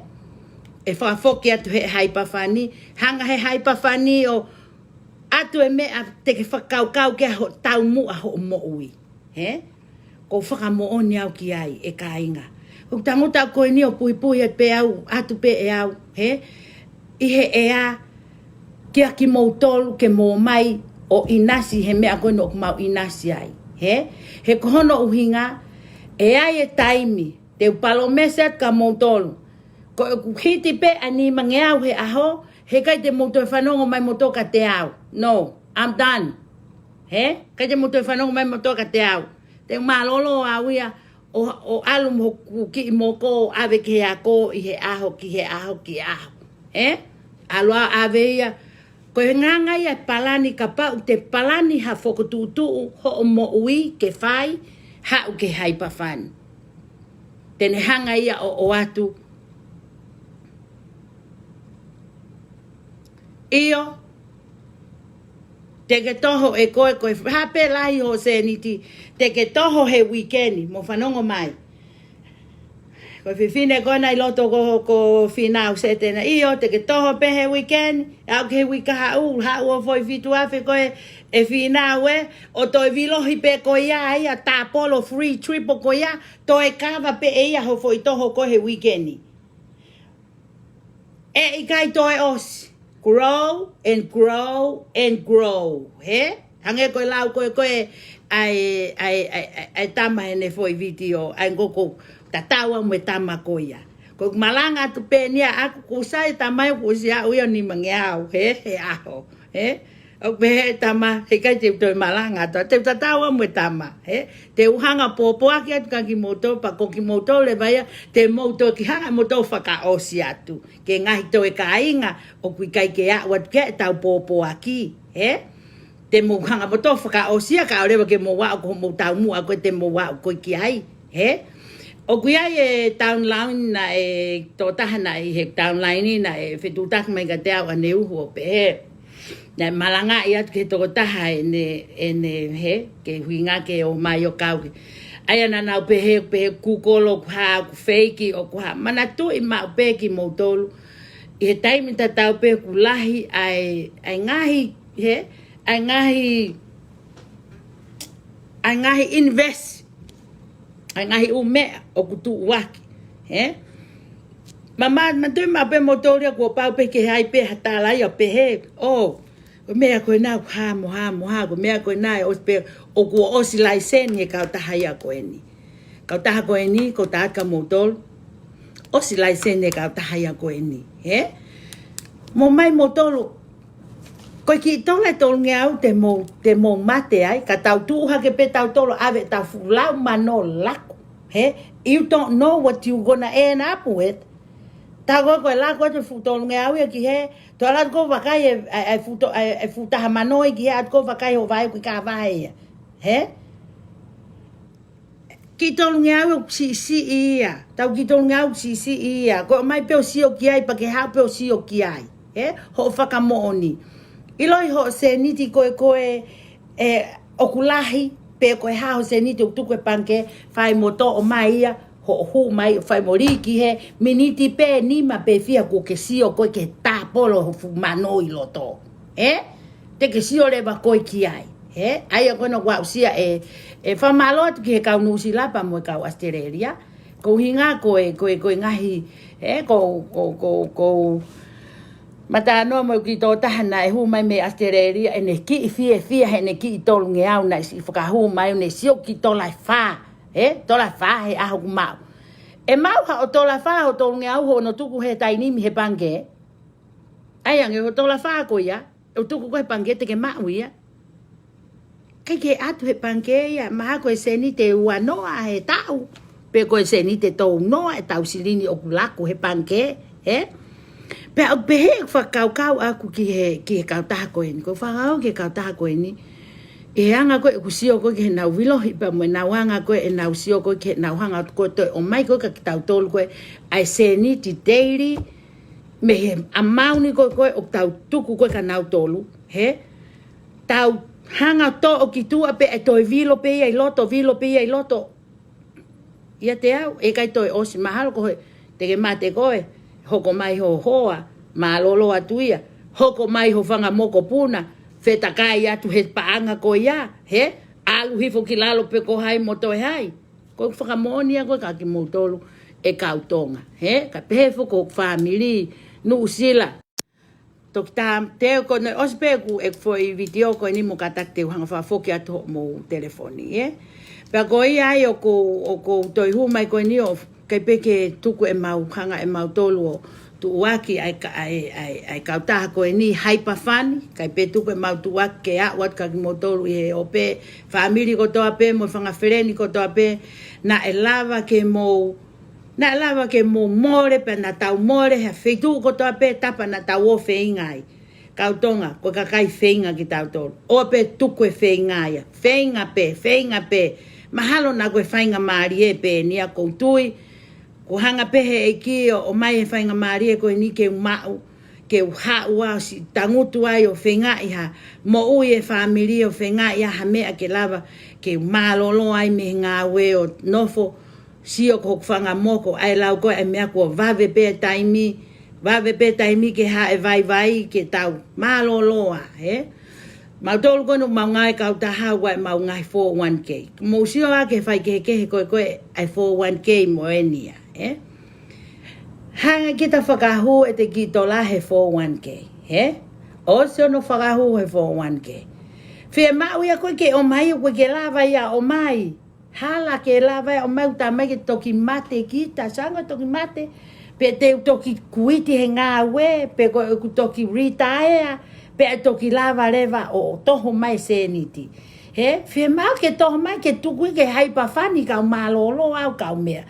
ʻE fakafoki atu he Hyperfund, hanga he Hyperfund ʻo ʻoatu e meʻa te ke fakakaukau ki ai hoʻo taumuʻa hoʻo moʻui. Ē? Ko u fakamoʻoni au ki ai ʻe kāinga. ʻOku tangutu au ko eni ʻo puhipuhi atu pē au, ʻatu pē ʻe au, ē? ʻI he ʻea kia kimoutolu ke mou ō mai ʻo ʻinasi he meʻa ko eni ʻoku mau ʻinasi ai, ē? He ko hono ʻuhinga, ʻe ʻi ai e taimi, te u palōmesi atu kia moutolu. Ko ʻeku hiti pē ʻa e nimangeau he ʻaho, heʻikai te mou toe fanongo mai moutolu kiate au. No, I'm done. Ē? ʻIkai te mou toe fanongo mai moutolu kiate au. Te u mālōlō au ia ʻo, ʻo ʻalu mo hoku kiʻi moko ʻo ʻave ki he ako, ʻi he ʻaho, ki he ʻaho, ki he ʻaho. Ē? ʻAlu ʻo ʻave ia. Ko e ngaahi ia e palani, kapau te palani ha fokotuʻutuʻu hoʻo moʻui ke fai, haʻu ki he Hyperfund. Te ne hanga ia ʻo, ʻoatu. ʻIo, te ke toho ʻe koe, ko e hā pē lahi hoʻo sēniti, te ke toho he uike ni, mou fanongo mai. Ko e fefine ko ena ʻi loto ko, ko Fīnau Sete ena, ʻio, te ke toho pē he uike ni, aʻu ki he uike kahaʻu, haʻu ʻo foʻi fitu afe ko ē ʻe Fīnau ē, ʻo toe vilohi pē ko ia, ia tāpolo three triple ko ia, toe kava pē ʻe ia hoʻo foʻi toho ko ē he uike ni. ʻE ʻikai toe ʻosi. Grow and grow and grow. Hē? Hangē ko e lau ko ē ko ē ʻa e, ʻa e, ʻa e, ʻa e, ʻa e tama heʻene foʻi vitiō, ʻa e ngoko tatau mo e tama ko ia. Ko e malanga atu pē eni ia ʻaku, ʻoku sai e tama ia, ʻoku ʻosi aʻu ia ʻo nimangeau, hē, he ʻaho, hē? ʻOku pehē e tama, heʻikai te u toe malanga atu, te u tatau mo e tama, hē? Te u hanga pōpoaki atu kia kimoutolu, pea ko kimoutolu leva ia, te mou toe kiʻi hanga moutolu fakaʻosi atu. Ki he ngaahi toe kāinga, ʻoku ʻikai ke aʻu atu ki ai ʻetau pōpoaki, hē? te mou hanga moutolu ʻo fakaʻosi ia kae ʻoua leva ke mou aʻu ko hoʻomou taumuʻa ko ē te mou aʻu ko ē ki ai, hē? ʻOku ʻi ai e downline naʻe, tokotaha naʻe ʻi he downline naʻe fetuʻutaki mai kiate au ʻaneuhu ʻo pehē, naʻe malangaʻi atu ki he tokotaha ʻene, ʻene, hē, ke ʻuhinga ke ō mai ʻo kau ki ai. ʻA ia naʻa nau pehē, pehē ʻoku kolo, ʻoku hā, ʻoku fake, ʻoku hā. Manatuʻi maʻu pē kimoutolu, ʻi he taimi tatau pē ʻoku lahi ʻa e, ʻa e ngaahi, hē, ʻa e ngaahi, ʻa e ngaahi invest, ʻa e ngaahi ʻū meʻa ʻoku tuʻuaki, hē? Ma, ma, manatuʻi maʻu pē moutolu ia, kuo pau pē ke ʻi ai pē ha tala ia ʻo pehē, ʻō, ko e meʻa ko ena ʻoku hā mo hā mo hā, ko e meʻa ko ena ʻe ʻosi pē, ʻoku ʻosi laiseni e kautaha ia ko eni. Kautaha ko eni, ko e tala atu kia moutolu, ʻosi laiseni e kautaha ia ko eni, hē? Mou ō mai moutolu, ko e kiʻi tola ʻe tolungeau te mou, te mou mate ai, ka tau tuʻu hake pē tautolu ʻave ʻetau fuʻu lau mano laku, hē? You don't know what you gonna end up with. Tā ko ē ko e laku atu e fuʻu tolungeau ia ki hē, toe ʻalu atu ʻo vakai e, e, e fuʻu to-, e, e fuʻu taha mano ia ki hē, ʻalu atu ʻo vakai hoʻo vaʻe ʻoku ʻikai ke vaʻe ia. Hē? Kiʻi tolungeau ʻoku siʻisiʻi ia. Tau kiʻi tolungeau ʻoku siʻisiʻi ia. Ko e ō mai pē ʻo sio ki ai, pea ke haʻu pē ʻo sio ki ai. Hē? Hoʻo fakamoʻoni. ʻIloʻi hoʻo sēniti ko ē ko ē, ē, ʻoku lahi, pe ko e hā hoʻo sēniti ʻoku tuku he pangikē, fai mo toʻo mai ia, hoʻo hū mai, fai mo lī ki hē, miniti pē nima pe fiha kuo ke sio koe ki he tāpolo ho fuʻu mano ʻi loto. Hē? Te ke sio leva koe ki ai. Hē? ʻA ia ko ena ʻoku aʻusia e, e fakamālō atu ki he kau Nuʻusila pea mo e kau ʻAositelēlia. Ko e ʻuhinga ko e, ko e, ko e ngaahi, hē, ko, ko, ko, ko, Matānoa mo e kiʻi tokotaha naʻe hū mai mei ʻAositelēlia, ʻene kiʻi fiefia heʻene kiʻi tolungeau naʻe siʻi fakahū mai, ʻene sio ki he tola ʻe fā, hē, tola ʻe fā he ʻaho ʻoku maʻu. ʻE maʻu haʻo tola ʻe fā hoʻo tolungeau hono tuku he tainimi he pangikē. ʻAi ange hoʻo tola ʻe fā ko ia, ʻo tuku ko ē he pangikē te ke maʻu ia. ʻIkai ke ʻatu he pangikē ia, mahalo ko e sēniti ʻe ua noa he taʻu, pe ko e sēniti ʻe tolu noa e tau silini ʻoku laku he pangikē, hē? Pea ʻoku pehē ʻeku fakakaukau ʻaʻaku ki he, ki he kautaha ko eni, ʻoku ou fakakaukau ki he kautaha ko eni, ʻi he anga ko ē ʻeku sio ko ē ki heʻenau vīlohi pea mo ʻenau anga ko ē ʻenau sio ko ē ki heʻenau hanga ko ē ʻo toe ʻomai ko ē kia kitautolu ko ē ʻa e sēniti daily, mei he amount ko ē ko ē ʻoku tau tuku ko ē kia nautolu, hē? Tau hanga ʻo toʻo ki tuʻa pea ʻe toe vilo pē ia ʻi loto, vilo pē ia ʻi loto. ʻIate au, ʻe ʻikai toe ʻosi, mahalo ko ē te ke mate koe, hoko mai ho hoa, mālōlō atu ia, hoko mai ho fanga mokopuna, fetakai atu he paʻanga ko ia, hē? ʻAlu hifo ki lalo pe ko hai mo toe hai. Ko ʻeku fakamoʻoni ia ko ē kia kimoutolu e kau Tonga, hē? Kae pehē foki ko hoku fāmili, Nuʻusila. Toki tā, te u ko eni ʻosi pē ʻeku, ʻeku foʻi vitiō ko eni mo kātaki te u hanga ʻo fakafoki atu hoʻomou telefoni, ē? Pea ko ia ai ʻoku, ʻoku ou toe hū mai ko eni ʻo ʻikai pē ke tuku ʻemau hanga ʻemautolu ʻo tuʻuaki ʻa e ka-, ʻa e, ʻa e, ʻa e kautaha ko eni Hyperfund, ʻikai pē tuku ʻemau tuʻuaki ke aʻu atu kia kimoutolu ʻi he ʻo pē, fāmili kotoa pē, mo e fanga feleni kotoa pē, naʻe lava ke mou, naʻe lava ke mou mole, pea naʻa tau mole, he feituʻu kotoa pē, tapa naʻa tau ō ʻo feinga ai. Kau Tonga, ko e kakai feinga kitautolu. ʻOua pē tuku e feinga ia. Feinga pē, feinga pē. Mahalo naʻa ko e faingamālie pē eni ia ʻoku ou tui. Kuo hanga pē he ʻEiki ʻo, ʻomai e faingamālie ko eni ke u maʻu, ke u haʻu ʻo siʻi tangutu ai ʻo feingaʻi ha moʻui e fāmili ʻo feingaʻi ha meʻa ke lava, ke u mālōlō ai mei he ngāue ʻo nofo, sio ko hoku fanga moko, ʻa e lau ko ē ʻa e meʻa kuo vave pē taimi, vave pē taimi ke haʻu e vaivai ke tau mālōlō ai, hē? Mautolu ko eni ʻoku mau ngāue kautaha ʻoku ʻi ai ʻemau ngaahi four oh one K. Mou sio ā ki he faikehekehe ko ē ko ē ʻa e four oh one K mo eni ia, hē? Hanga kita ʻo fakahū ʻete kiʻi tola he four oh one K, hē? ʻOsi hono fakahū he four oh one K. Fiemaʻu ia ko ē ke ʻomai, ʻoku ʻikai ke lava ia ʻo ʻomai. Hala ke lava ia ʻo ʻomai, ʻoku tā mai ke toki mate kita, sai ange toki mate, pe te u toki kuiti he ngāue, pe ko ʻeku toki retire, pea toki lava leva ʻo toho mai e sēniti. Hē, fiemaʻu ke toho mai ke tuku ia ki he Hyperfund, kau mālōlō au kau meʻa.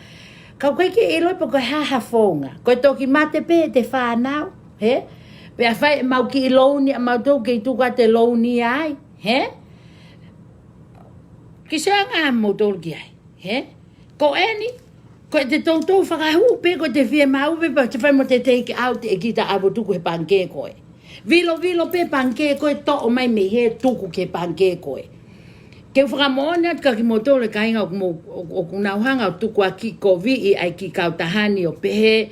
Ka ʻoku ʻikai ke ʻiloʻi pe ko e hā ha founga. Ko e toki mate pē ʻete fānau, hē? Pea fai ʻemau kiʻi louni, ʻa mautolu kei tuku atu e louni ai. Hē? Kiʻi sio ange ā moutolu ki ai. Hē? Ko eni, ko ʻete toutou fakahū pē, ko ʻete fiemaʻu pē, pea te fai mo te take out ʻe kita ʻave ʻo tuku he pangikē ko ē. Vilovilo pē pangikē ko ē, toʻo mai mei hē, tuku ki he pangikē ko ē. Ke u fakamoʻoni atu kia kimoutolu e kāinga ʻoku mou, ʻoku, ʻoku nau hanga ʻo tukuakiʻi koviʻi ʻa e kiʻi kautaha ni ʻo pehē,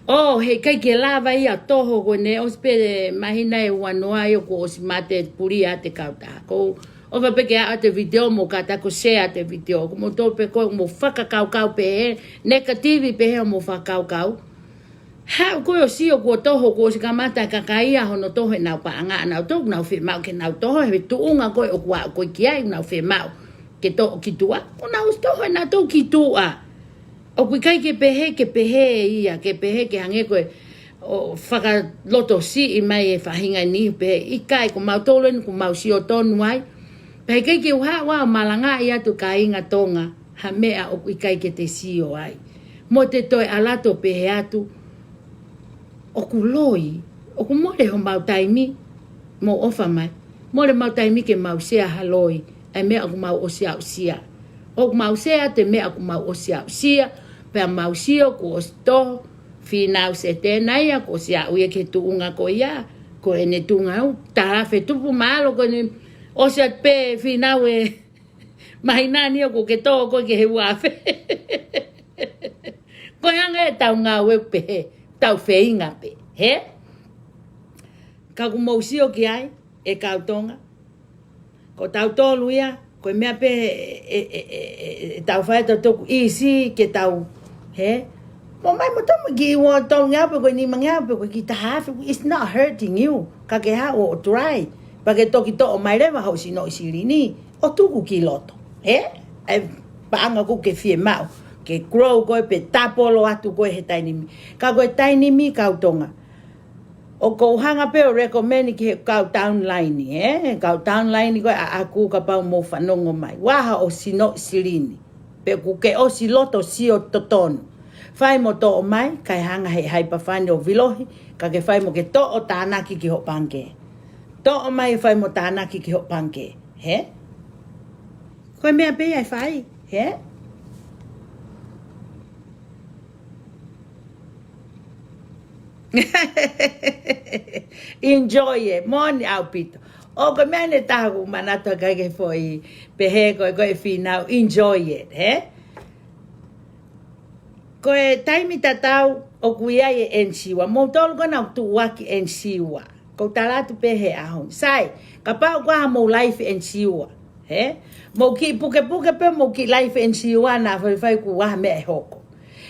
ʻō, heʻikai ke lava ia ʻo toho, ko ʻene ʻosi pē māhina ʻe uanoa ia kuo ʻosi mate, puli ʻa e kautaha. Ko ʻofa pē ke aʻu atu e vitiō mo kātaki ʻo share atu e vitiō. Ko moutolu pē ko ē ʻoku mou fakakaukau pehē, negative pehē hoʻomou fakakaukau. Haʻu ko ē ʻo sio kuo toho, kuo ʻosi kamata e kakai ia hono toho ʻenau paʻanga ʻanautolu, ʻoku nau fiemaʻu ke nau toho, he tuʻunga ko ē ʻoku aʻu ko ē ki ai, ʻoku nau fiemaʻu ke toʻo ki tuʻa, ʻoku nau ʻosi toho ʻenautolu ki tuʻa. ʻOku ʻikai ke pehē, ke pehē ia, ke pehē ke hangē ko e ʻo fakalotosiʻi mai e faʻahinga ni pehē, ʻikai, ko mautolu eni ʻoku mau sio tonu ai. Pea ʻikai ke u haʻu ʻo malangaʻi atu kāinga Tonga ha meʻa ʻoku ʻikai ke te sio ai. Mo te toe ʻalu atu ʻo pehē atu, ʻoku loi, ʻoku mole homau taimi, mou ʻofa mai. Mole homau taimi ke mau share ha loi, ʻa e meʻa ʻoku mau ʻosi aʻusia. ʻOku mau share atu e meʻa ʻoku mau ʻosi aʻusia, pea mau sio kuo ʻosi toho, Fīnau Setena ia, kuo ʻosi aʻu ia ki he tuʻunga ko ia, ko ʻene tuʻunga ʻo tāfe tupu, mālō ko ʻene ʻosi atu pē Fīnau e māhina ni ʻoku ke tō koe ki he uafe. Ko e anga ʻetau ngāue pē, tau feinga pē, hē? Ka ʻoku mou sio ki ai, e kau Tonga. Ko tautolu ia, ko e meʻa pē ʻe, ʻe, ʻe, ʻe, ʻe tau fai ʻe tautolu ʻoku easy ke tau, hē? Mou ō mai mo toʻo mai e kiʻi ua tolungeau pe ko e nimangeau pe ko e kiʻi taha afe, it's not hurting you. Ka ke haʻu ʻo try. Pea ke toki toʻo mai leva hoʻo sinoʻi silini ʻo tuku ki loto. Hē? ʻA e paʻanga ʻoku ke fiemaʻu ke grow koe pe tapolo atu koe he taimi ni. Ka ko e taimi ni kau Tonga, ʻoku ou hanga pē ʻo recommend ki he kau downline, ē? Kau downline ko ē ʻaʻaku kapau mou fanongo mai. Vaha hoʻo sinoʻi silini. Pe ʻoku ke ʻosi loto sio totonu. Fai mo toʻo mai, kae hanga he Hyperfund ʻo vilohi, ka ke fai mo ke toʻo tānaki ki hoʻo pangikē. Toʻo mai fai mo tānaki ki hoʻo pangikē. Hē? Ko e meʻa pē ia ʻe fai, hē? Enjoy it, moʻoni ʻaupito. ʻO ko e meʻa ʻeni ʻe taha ʻoku ou manatu ki ai ke foʻi pehē ko ē, ko e Fīnau, enjoy it, hē? Ko e taimi tatau ʻoku ʻi ai e N C ua. Moutolu ko ena ʻoku tuʻuaki N C ua. Ko u tala atu pē he ʻaho ni. Sai, kapau ʻoku ʻi ai hamou life N C ua, hē? Mou kiʻi pukepuke pē, mou kiʻi life N C ua naʻa faifai kuo ʻi ai ha meʻa ʻe hoko.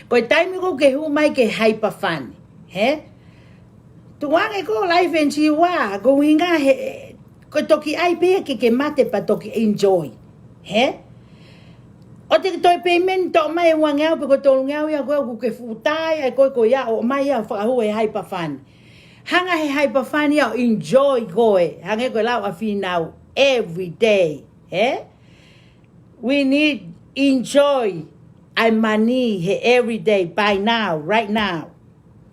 Ko e taimi ʻoku ke hū mai ki he Hyperfund, hē? Tukuange ko e life N C ua, ko e ʻuhinga he, ko e toki ʻai pē ke ke mate pea toki enjoy, hē? ʻOua te ke toe payment toʻo mai e uangeau pe ko e tolungeau ia ko ē ʻoku ke fuʻu tā ai koe ko ia ʻo ʻomai ia ʻo fakahū he Hyperfund. Hanga he Hyperfund ia ʻo enjoy koe, hangē ko e lau ʻa Fīnau, every day, hē? We need enjoy ʻa e mani he every day, buy now, right now.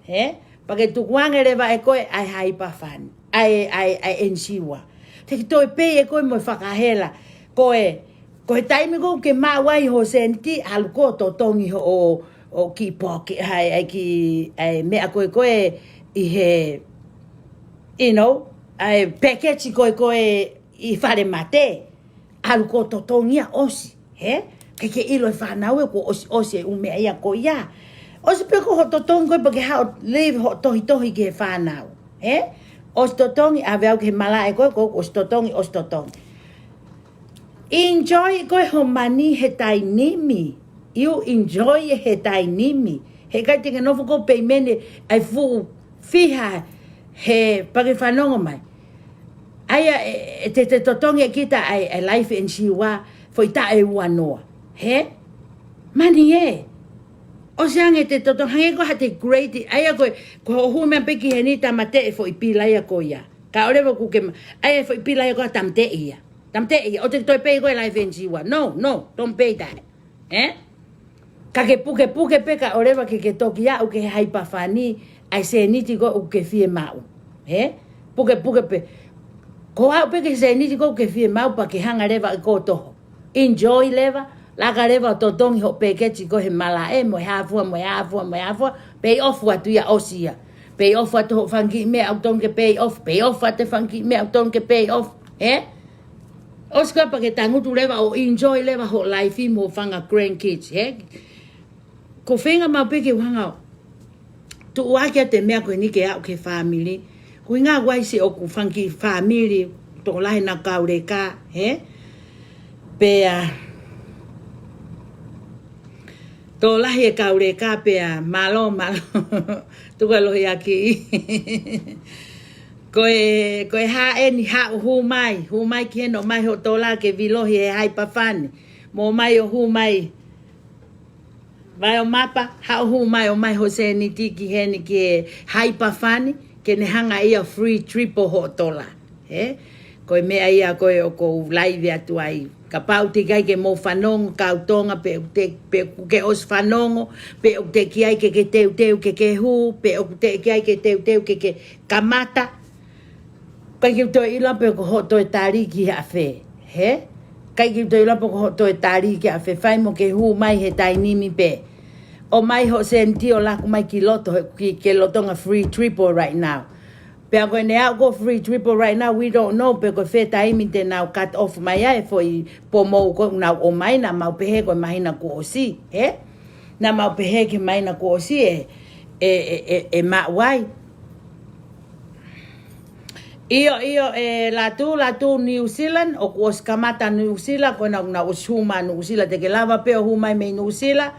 Hē? Pea ke tukuange leva ʻe koe ʻa e Hyperfund, ʻa e, ʻa e, ʻa e N C ua. Te ke toe pay ʻe koe mo e fakahela. Ko e, ko e taimi ʻoku ke maʻu ai hoʻo sēniti, ʻalu koe ʻo totongi hoʻo, ʻo kiʻi poke, ʻa e, ʻa e kiʻi, ʻa e meʻa ko ē ko ē ʻi he, you know, ʻa e package ko ē ko ē ʻi falemate. ʻAlu koe ʻo totongi ia ʻosi, hē? Ke ke ʻilo e fānau ē kuo ʻosi, ʻosi e ʻū meʻa ia ko ia. ʻOsi pē ko hoʻo totongi ko ē pea ke haʻu ʻo leave hoʻo tohitohi ki he fānau, hē? ʻOsi totongi, ʻave au ki he malaʻe ko ē, ko ʻosi totongi, ʻosi totongi. Enjoy koe hoʻo mani he taimi ni. You enjoy he taimi ni. Heʻikai te ke nofo koe ʻo payment ʻa e fuʻu fiha he, pea ke fanongo mai. ʻA ia ʻe, ʻe te, te totongi ʻe kita ʻa e, ʻa e life N C ua, foʻi taʻu ʻe uanoa. Hē? Mani ē. ʻOsi ange te totongi, hangē ko ha te grade, ʻa ia ko e, ko hoʻo hū mai pē ki heni tāmateʻi e foʻi pila ia ko ia. Kae ʻoua leva kuo ke ma-, ʻa ia e foʻi pila ia ko ia tāmateʻi ia. Tāmateʻi ia, ʻoua te ke toe pay koe life N C ua. No, no, don't pay that. Ē? Ka ke pukepuke pē kae ʻoua leva ke ke toki aʻu ki he Hyperfund ʻa e sēniti ko ē ʻoku ke fiemaʻu. Ē? Pukepuke pē. Ko au pē ke sēniti ko ē ke fiemaʻu pea ke hanga leva ʻe koe ʻo toho. Enjoy leva, laka leva ʻo totongi hoʻo peketi ko ē he malaʻe, mo e hā fua, mo e hā fua, mo e hā fua, pay off atu ia, ʻosi ia. Pay off atu hoʻo fanga kiʻi meʻa ʻoku totonu ke pay off, pay off atu e fanga kiʻi meʻa ʻoku totonu ke pay off, ē? ʻOsi ko ia pea ke tangutu leva ʻo enjoy leva hoʻo life mo e fanga grandkids, ē? Ko e feinga maʻu pē ke u hanga ʻo tuʻuaki atu e meʻa ko eni ke aʻu ki he fāmili. Ko e ʻuhinga ʻoku ʻi ai siʻoku fanga kiʻi fāmili, tokolahi naʻa nau kau leka, ē? Pea, tokolahi e kau leka pea, mālō, mālō. Tuku e lohiakiʻi. Ko e, ko e hā eni, haʻu, hū mai, hū mai ki heni ʻomai hoʻo tola ke vilohi he Hyperfund. Mo ʻomai ʻo hū mai. Vai ʻo mapa, haʻu, hū mai ʻomai hoʻo sēniti ki heni ki he Hyperfund, ke ne hanga ia ʻo free triple hoʻo tola. Ē? Ko e meʻa ia ko ē ʻoku ou laive atu ai. Kapau teʻeki ai ke mou fanongo, kau Tonga, pe ʻoku te, pe ʻoku ke ʻosi fanongo, pe ʻoku teʻeki ai ke ke teuteu ke ke hū, pe ʻoku teʻeki ai ke teuteu ke ke kamata. ʻIkai ke u toe ʻilo pe ko hoʻo toe tali ki he afe, ē? ʻIkai ke u toe ʻilo pe ko hoʻo toe tali ki he afe, fai mo ke hū mai he taimi ni pē. ʻOmai hoʻo sēniti ʻo laku mai ki loto, he ʻoku ke lolotonga free triple right now. Pea ko ʻene aʻu ko ē free triple right now, we don't know pe ko e fē taimi te nau cut off mai ai e foʻi promo ko ē naʻa nau ʻomai, naʻa mau pehē ko e māhina kuo ʻosi, ē? Naʻa mau pehē ki he māhina kuo ʻosi ē, ē, ē, ē, ē maʻu ai. ʻIo, ʻio, ē, Latu, Latu New Zealand, ʻoku ʻosi kamata New Zealand, ko ena naʻa nau ʻosi hū mai New Zealand, te ke lava pē ʻo hū mai mei New Zealand,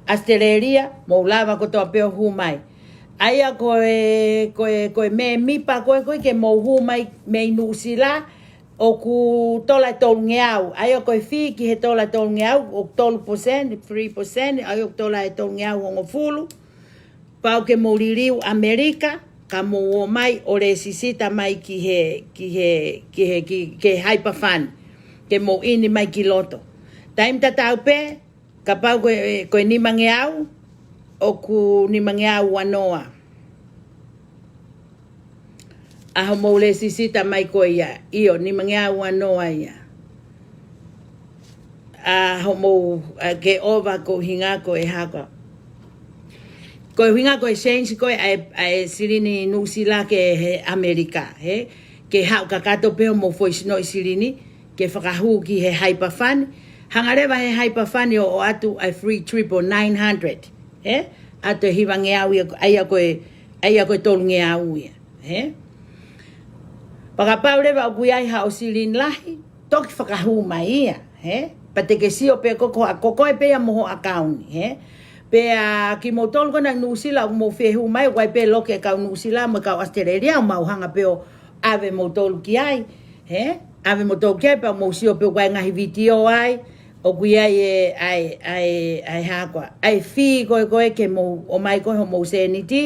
Australia, mou lava kotoa pē ʻo hū mai. ʻA ia ko e, ko e, ko e mēmipa ko ē, ko ē ke mou hū mai mei New Zealand, ʻoku tola ʻe tolungeau. ʻA ia ko e fee ki he tola ʻe tolungeau, ʻoku tolu percent, three percent, ʻa ia ʻoku tola ʻe tolungeau hongofulu. Pau ke mou liliu ʻAmelika, ka mou ō mai ʻo lēsisita mai ki he, ki he, ki he, ki, ki he Hyperfund, ke mou ʻini mai ki loto. Taimi tatau pē, kapau ko e, ko e nimangeau, ʻoku nimangeau ua noa. ʻA hoʻomou lēsisita mai ko ia, ʻio, nimangeau ua noa ia. ʻA hoʻomou, ʻa, ke ova ko e ʻuhinga ko e hā koā. Ko e ʻuhinga ko e change ko ē ʻa e, ʻa e silini Nuʻusila ki he ʻAmelika, ē? Ke haʻu kakato pē hoʻomou foʻi sinoʻi silini, ke fakahū ki he Hyperfund. Hanga leva he Hyperfund ʻo, ʻoatu ʻa e free triple nine hundred, ē? ʻAtu e hivangeau ia, ʻa ia ko e, ʻa ia ko e tolungeau ia, ē? Pea kapau leva ʻoku ʻi ai haʻo silini lahi, toki fakahū mai ia, ē? Pea te ke sio pē ko, ko, ko koe pē ia mo ho ʻakauni, ē? Pea kimoutolu ko ena Nuʻusila ʻoku mou fie hū mai, ʻoku ʻi ai pē loki e kau Nuʻusila mo e kau Australia, ʻoku mau hanga pē ʻo ʻave moutolu ki ai, ē? ʻAve moutolu ki ai, pea mou sio pē ʻoku ʻi ai e ngaahi vitiō ai, ʻoku ʻi ai e, ʻa e, ʻa e, ʻa e hā koā, ʻa e fee ko ē, ko ē ke mou ō mai ko ē hoʻomou sēniti,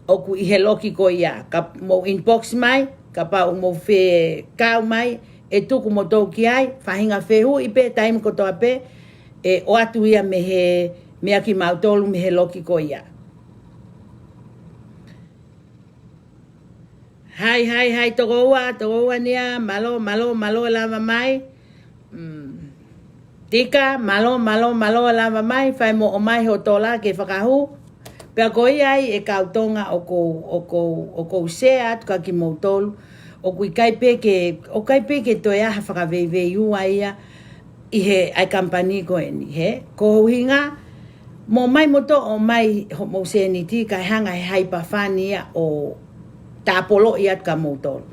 ʻoku ʻi he loki ko ia, ka mou inbox mai, kapau ʻoku mou fie kau mai, ʻe tuku moutolu ki ai, faʻahinga fehuʻi pē, taimi kotoa pē, ʻe ʻoatu ia mei he, meia kimautolu mei he loki ko ia. Hai, hai, hai, tokoua, tokoua Nia, mālō, mālō, mālō e lava mai. Mm. Tika, mālō, mālō, mālō e lava mai, fai mo ō mai hoʻo tola ke fakahū. Pea ko ia ai e kau Tonga ʻoku ou, ʻoku ou, ʻoku ou share atu kia kimoutolu. ʻOku ʻikai pē ke, ʻoku ʻikai pē ke toe ʻi ai ha fakaveiveiua ia ʻi he, ʻa e company ko eni, ē? Ko e ʻuhinga, mou ō mai moutolu ʻo ʻomai hoʻomou sēniti kae hanga he Hyperfund ia ʻo tāpoloʻi atu kia moutolu.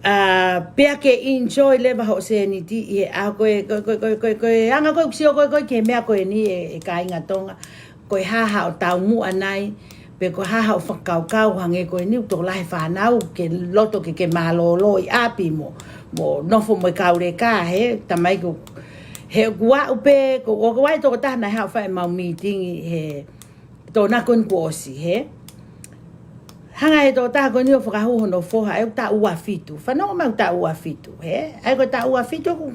ʻA, pea ke enjoy leva hoʻo sēniti ʻi he ʻaho ko ē, ko e, ko e, ko e, ko e, ko e anga ko ē ʻeku sio ko ē, ko ē ki he meʻa ko eni ē, ʻe kāinga Tonga, ko e hā haʻo taumuʻa nai, pe ko e hā haʻo fakakaukau hangē ko eni ʻoku tokolahi e fānau ke loto ke, ke mālōlō ʻi ʻapi mo, mo nofo mo e kau leka, ē, tamaiki, he ʻoku aʻu pē, ko, ʻoku ʻi ai e tokotaha naʻe haʻu ʻo fai ʻemau mītingi he, tōnako ni kuo ʻosi, ē? Hanga he tokotaha ko eni ʻo fakahū hono foha, ʻoku taʻu ua fitu. Fanongo mai, ʻoku taʻu ua fitu, ē? ʻA ia ko e taʻu ua fitu ʻoku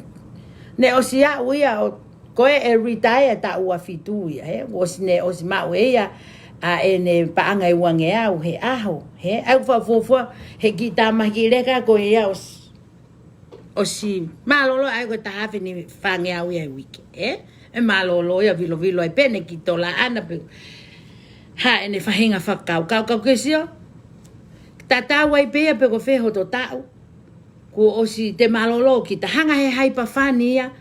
ne ʻosi aʻu ia ʻo Ko e retire taʻu ua fitu ia, he? ʻOsi ne, ʻosi maʻu ʻe ia ʻa ʻene paʻanga ʻe uangeau he ʻaho, he? ʻOku ou fuofua, he kiʻi tama kiʻi leka ko ia ʻosi, ʻosi mālōlō ai ko e taha afe ni fāngeau ia he uike, he? ʻE mālōlō ia vilovilo ai pē ʻene kiʻi tola ʻana pe ha ʻene faʻahinga fakakaukau, ka ke sio. Tatau ai pē ia pe ko fē hoto taʻu. Kuo ʻosi te mālōlō kita, hanga he haipafani ia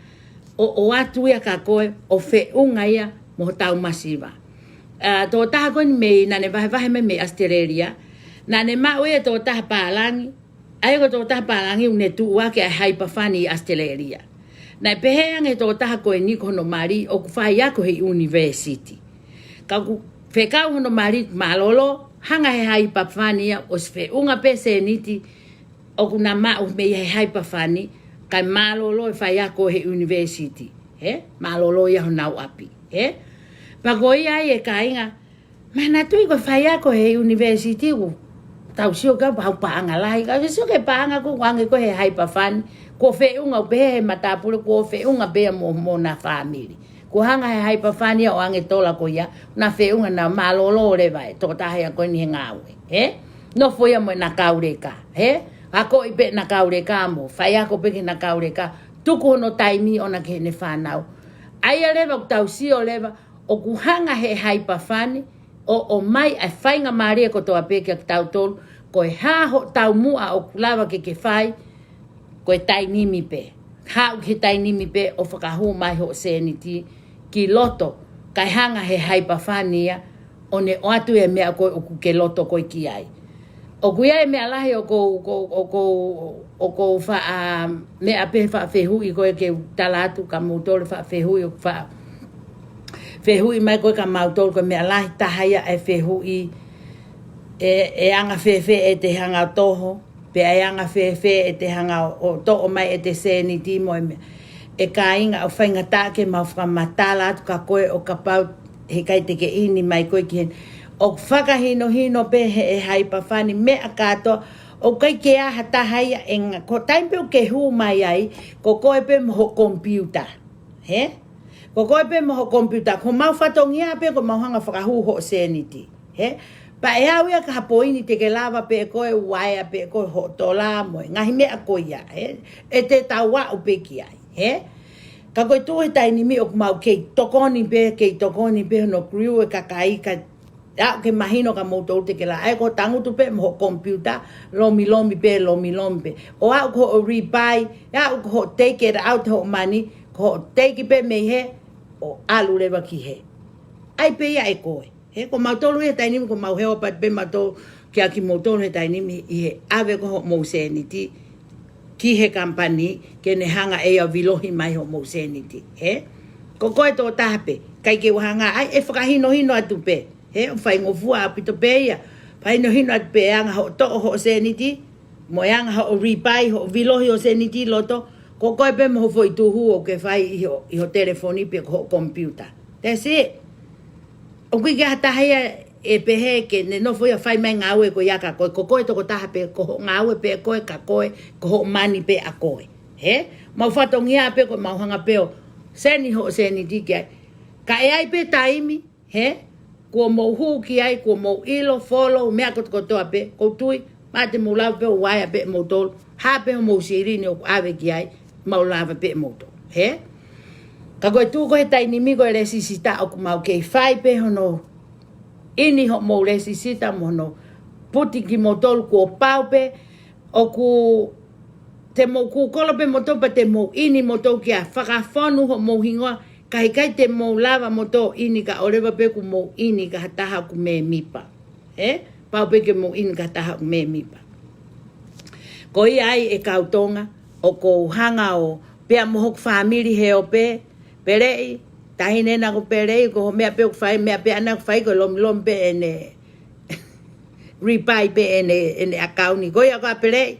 ʻo, ʻo ʻatu ia kia koe, ʻo feʻunga ia mo hotau masiva. ʻA, tokotaha ko eni mei, naʻa ne vahevahe mai mei ʻAositelēlia. Naʻa ne maʻu ia tokotaha pālangi. ʻA ia ko e tokotaha pālangi ʻoku ne tuʻu ʻaki ʻa e haipafani ʻi ʻAositelēlia. Naʻe pehē ange tokotaha ko eni ko hono mali ʻoku faiako he ʻunivēsiti. Ka ʻoku fekau hono mali mālōlō, hanga he haipafani ia ʻosi feʻunga pē sēniti ʻoku na maʻu mei he haipafani, kae mālōlō e faiako he ʻunivēsiti, he? Mālōlō ia honau ʻapi, he? Pea ko ia ai e kāinga, manatuʻi ko e faiako he ʻunivēsiti ʻoku tau sio ka pau paʻanga lahi, ka ke sio ki he paʻanga ko ʻoku ʻange ko ē he haipafani, kuo feʻunga ʻo pehē he matāpule, kuo feʻunga pē ia mo, mo hona fāmili. Kuo hanga he haipafani ia ʻo ʻange tola ko ia, na feʻunga na mālōlō leva e tokotaha ia ko eni he ngāue, he? Nofo ia mo ʻena kau leka, he? Akoʻi pē ʻena kau leka mo faiako pē ki heʻena kau leka, tuku hono taimi ʻona ki heʻene fānau. ʻA ia leva ʻoku tau sio leva, ʻoku hanga he haipafani ʻo, ʻomai ʻa e faingamālie kotoa pē kia kitautolu, ko e hā hoʻo taumuʻa ʻoku lava ke ke fai, ko e taimi ni pē. Haʻu ki he taimi ni pē ʻo fakahū mai hoʻo sēniti ki loto, kae hanga he haipafani ia ʻo ne ʻoatu e meʻa ko ē ʻoku ke loto koe ki ai. ʻOku ʻi ai e meʻa lahi ʻoku ou, ʻoku ou, ʻoku ou, ʻoku ou faʻa, meʻa pē faʻa fehuʻi ko ē ke u tala atu kia moutolu faʻa fehuʻi ʻoku faʻa fehuʻi mai ko ē kia moutolu, ko e meʻa lahi taha ia e fehuʻi, ʻe, ʻe anga fēfē ʻete hanga ʻo toho, pea ʻe anga fēfē ʻete hanga ʻo, ʻo toʻo mai ʻete sēniti mo e meʻa. ʻE kāinga, ʻoku faingataʻa ke mau fakamatala atu kia koe ʻo kapau heʻikai te ke ʻini mai koe ki heni. ʻOku fakahinohino pē he, he haipafani meʻa kātoa, ʻoku ʻikai ke ʻi ai ha taha ia ʻe nga-, ko e taimi pē ʻoku ke hū mai ai, ko koe pē mo hoʻo komipiuta. He? Ko koe pē mo hoʻo komipiuta, ko homau fatongia pē ko ʻemau hanga ʻo fakahū hoʻo sēniti. He? Pea ʻe aʻu ia ki ha poini te ke lava pē ʻe koe ʻo uaea pē ʻe koe hoʻo tola mo e ngaahi meʻa ko ia, he? ʻE te tau aʻu pē ki ai, he? Ka ko e tuʻu he taimi ni ʻoku mau kei tokoni pē, kei tokoni pē hono grill e kakai ka aʻu ke mahino kia moutolu te ke lava. ʻA ia ko e tangutu pē mo hoʻo komipiuta, lomilomi pē, lomilomi pē. ʻO aʻu ko hoʻo rebuy, aʻu ko hoʻo take it out hoʻo mani, ko hoʻo take pē mei hē, ʻo ʻalu leva ki hē. ʻAi pē ia ʻe koe. He ko mautolu he taimi ni, ko mau he ʻopat pē mautolu kia kimoutolu he taimi ni ʻi he ʻave ko hoʻomou sēniti ki he company ke ne hanga ʻe ia ʻo vilohi mai hoʻomou sēniti. He? Ko koe tokotaha pē, ʻikai ke u hanga ai, ʻe fakahinohino atu pē. He, ʻoku faingofua ʻaupito pē ia. Fakahinohino atu pē ʻe anga hoʻo toʻo hoʻo sēniti, mo e anga hoʻo rebuy, hoʻo vilohi hoʻo sēniti ʻi loto, ko koe pē mo hoʻo foʻi tuhu ʻoku ke fai ʻi ho, ʻi ho telefoni pe ko hoʻo komipiuta. That's it. ʻOku ʻikai ke ʻi ai ha taha ia ʻe pehē ke ne nofo ia ʻo fai mai ngāue ko ia kia koe, ko koe tokotaha pē, ko hoʻo ngāue pē ʻe koe kia koe, ko hoʻo mani pē ʻa koe. He? Mau fatongia pē ko ʻemau hanga pē ʻo send hoʻo sēniti ki ai. Ka ʻe ʻi ai pē taimi, he? Kuo mou hū ki ai, kuo mou ʻilo, follow, meʻa kotokotoa pē, ʻoku ou tui, mahalo te mou lava pē ʻo uaea pē ʻe moutolu, hā pē hoʻomou silini ʻoku ʻave ki ai, mau lava pē ʻe moutolu. He? Ka ko e tuʻu ko ē he taimi ni ko e lēsisita ʻoku mau kei fai pē hono ʻini hoʻomou lēsisita mo hono puti kimoutolu kuo pau pē, ʻoku te mou kūkolo pē moutolu pea te mou ʻini moutolu ki ai, fakafonu hoʻomou hingoa, ka ʻikai te mou lava moutolu ʻo ʻini kae ʻoua leva pē kuo mou ʻini kia ha taha ʻoku mēmipa. He? Pau pē ke mou ʻini kia ha taha ʻoku mēmipa. Ko ia ai e kau Tonga, ʻoku ou hanga ʻo, pea mo hoku fāmili he ʻope, Peleʻi, taʻahine ʻena ko Peleʻi, ko hoʻo meʻa pē ʻoku fai, meʻa pē ʻena ʻoku fai ko e lomilomi pē ʻene rebuy pē ʻene, ʻene ʻakauni. Ko ia ko ā Peleʻi.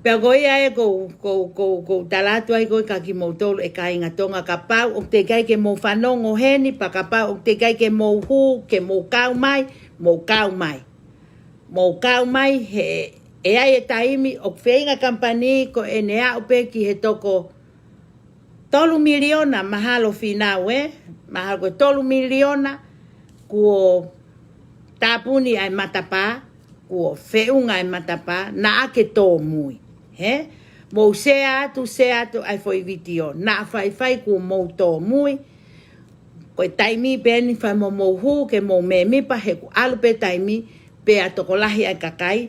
Pea ko ia ē ʻoku ou, ʻoku ou, ʻoku ou, ʻoku ou tala atu ai ko ē kia kimoutolu e kāinga Tonga, kapau ʻoku teʻeki ai ke mou fanongo heni, pea kapau ʻoku teʻeki ai ke mou hū, ke mou kau mai, mou kau mai. Mou kau mai he, ʻe ʻi ai e taimi ʻoku feinga company ko ʻene aʻu pē ki he toko Tolu miliona, mahalo Fīnau ē, mahalo ko e tolu miliona kuo tāpuni ʻa e matapā, kuo feʻunga ʻa e matapā, naʻa ke tōmui. Hē? Mou share atu, share atu ʻa e foʻi vitiō. Naʻa faifai kuo mou tōmui. Ko e taimi pē eni fai mo mou hū ke mou mēmipa he kuo ʻalu pē taimi pea tokolahi ʻa e kakai.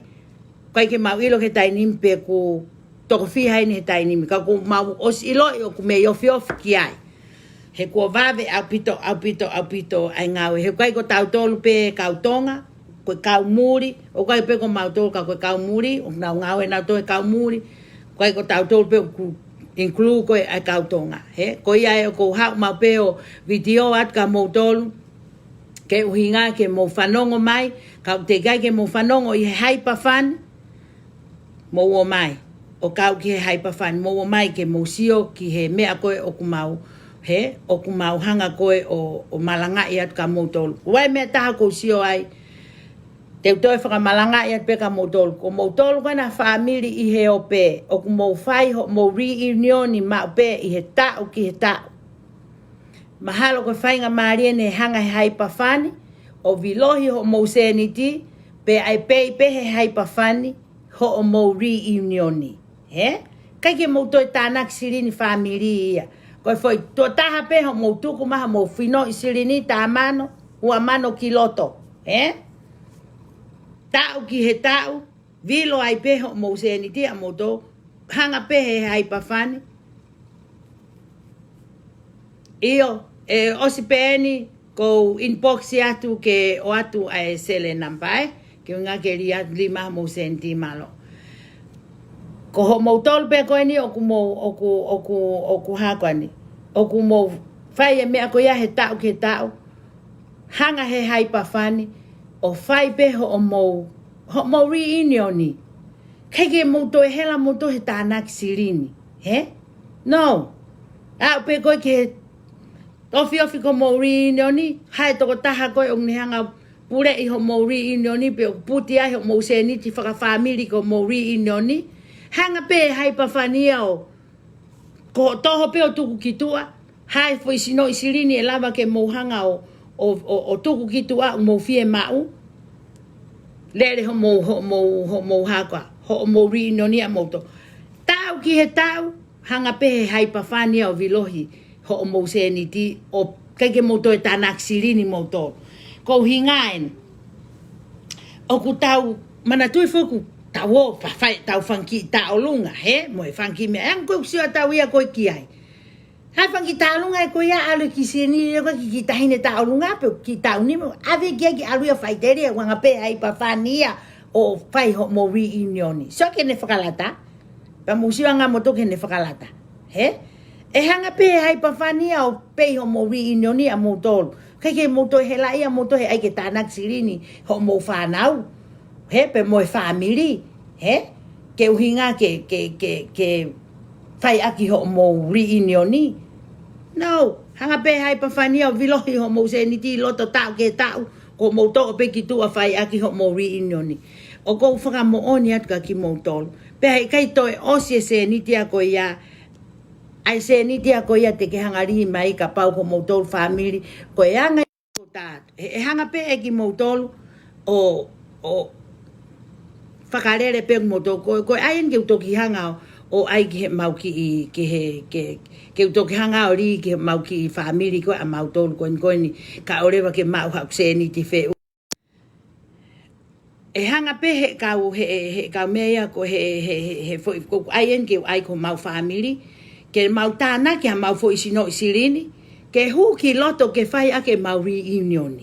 ʻIkai ke mau ʻilo ki he taimi ni pe kuo toko fiha eni he taimi ni. Ka kuo mau ʻosi ʻiloʻi ʻoku mei ofiofi ki ai. He kuo vave ʻaupito, ʻaupito, ʻaupito ʻa e ngāue. He ʻikai ko tautolu pē kau Tonga, ko e kau muli, ʻoku ʻikai pē ko mautolu ka ko e kau muli, ʻoku nau ngāue nautolu he kau muli, ʻikai ko tautolu pē ʻoku include ko ē ʻa e kau Tonga. Hē? Ko ia ē ʻoku ou haʻu maʻu pē ʻo vitiō atu kia moutolu, ke ʻuhinga ke mou fanongo mai, ka ʻoku teʻeki ai ke mou fanongo ʻi he haipafani, mou ō mai. ʻO kau ki he haipafani, mou ō mai ke mou sio ki he meʻa ko ē ʻoku mau, hē, ʻoku mau hanga ko ē ʻo, ʻo malangaʻi atu kia moutolu. ʻOku ʻi ai e meʻa ʻe taha ʻoku ou sio ai, te u toe fakamalangaʻi atu pē kia moutolu. Ko moutolu ko ena fāmili ʻi he ope, ʻoku mou fai hoʻomou reunion maʻu pē ʻi he taʻu ki he taʻu. Mahalo ko e faingamālie eni ʻe hanga he haipafani ʻo vilohi hoʻomou sēniti, pea ʻe pei pē he haipafani hoʻomou reunion. Hē? ʻIkai ke mou toe tānaki silini fāmili ia. Ko e foʻi tuʻo taha pē hoʻomou tuku mai hoʻomou finoʻi silini, taha mano, ua mano ki loto. Hē? Taʻu ki he taʻu, vilo ai pē hoʻomou sēniti ʻa moutolu, hanga pē he haipafani. ʻIo, ʻe ʻosi pē eni, ʻoku ou inbox atu ke ʻoatu ʻa e sele namba ē, ke ʻuhinga ke lī atu lima hoʻomou sēniti, mālō. Ko hoʻomoutolu pē ko eni ʻoku mou, ʻoku, ʻoku, ʻoku hā ko eni. ʻOku mou fai e meʻa ko ia he taʻu ki he taʻu. Hanga he haipafani ʻo fai pē hoʻomou, hoʻomou reunion. ʻIkai ke mou toe hela moutolu he tānaki silini. Hē? No. Aʻu pē koe ki he ofiofi ko hoʻomou reunion, hae tokotaha ko ē ʻoku ne hanga puleʻi hoʻomou reunion pe ʻoku puti ai hoʻomou sēniti fakafāmili ki hoʻomou reunion. Hanga pē haipafani ia ʻo ko hoʻo toho pē ʻo tuku ki tuʻa, hae foʻi sinoʻi silini ʻe lava ke mou hanga ʻo, ʻo, ʻo, ʻo tuku ki tuʻa ʻoku mou fiemaʻu. Lele hoʻomou, hoʻomou, hoʻomou hā koā, hoʻomou reunion ʻa moutolu. Taʻu ki he taʻu, hanga pē he haipafani ia ʻo vilohi hoʻomou sēniti ʻo ʻikai ke mou toe tānaki silini moutolu. Ko e ʻuhinga eni. ʻOku tau manatuʻi foki ʻoku tau ō fa-, fai ʻetau fanga kiʻi taʻolunga, hē? Mo e fanga kiʻi meʻa, ʻa ia ko e ʻuhinga ʻoku tau ō ko ē ki ai. Hae fanga kiʻi taʻolunga ē ko ia ʻalu ki Sini, ē ko e kiʻi, kiʻi taʻahine taʻolunga pe kiʻi taʻu nima, ʻave ki ai ke ʻalu ia ʻo faʻiteliha, ʻo hanga pē haipafani ia ʻo fai hoʻomou reunion. Sio ki heʻene fakalata, pea mou sio ange moutolu ki heʻene fakalata. Hē? ʻE hanga pē haipafani ia ʻo pei hoʻomou reunion ʻa moutolu. ʻIkai ke mou toe helaʻia moutolu he ʻai ke tānaki silini hoʻomou fānau. Hē, pe mo e fāmili. Hē? Ke ʻuhinga ke, ke, ke, ke fai ʻaki hoʻomou reunion. No, hanga pē haipafani ia ʻo vilohi hoʻomou sēniti loto taʻu ki he taʻu, ko hoʻomou toʻo pē ki tuʻa fai ʻaki hoʻomou reunion. ʻOku ou fakamoʻoni atu kia kimoutolu. Pea heʻikai toe ʻosi e sēniti ia ko ia, ʻa e sēniti ia ko ia te ke hanga lī mai kapau ko moutolu fāmili, ko e anga ia ko tā. He, ʻe hanga pē ʻe kimoutolu ʻo, ʻo fakalele pē moutolu. Ko, ko e ʻai eni ke u toki hanga ʻo, ʻo ʻai ki heʻemau kiʻi, ki he, ke, ke u toki hanga ʻo lī ki heʻemau kiʻi fāmili ko ē ʻa mautolu ko eni ko eni, kae ʻoua leva ke maʻu haʻaku sēniti feʻunga. ʻE hanga pē he kau, he, he, he kau meʻa ia ko e he, he, he, he foʻi, ko e ʻai eni ke u ʻai ko homau fāmili, ke mau tānaki haʻamau foʻi sinoʻi silini, ke hū ki loto ke fai ʻaki ʻemau reunion.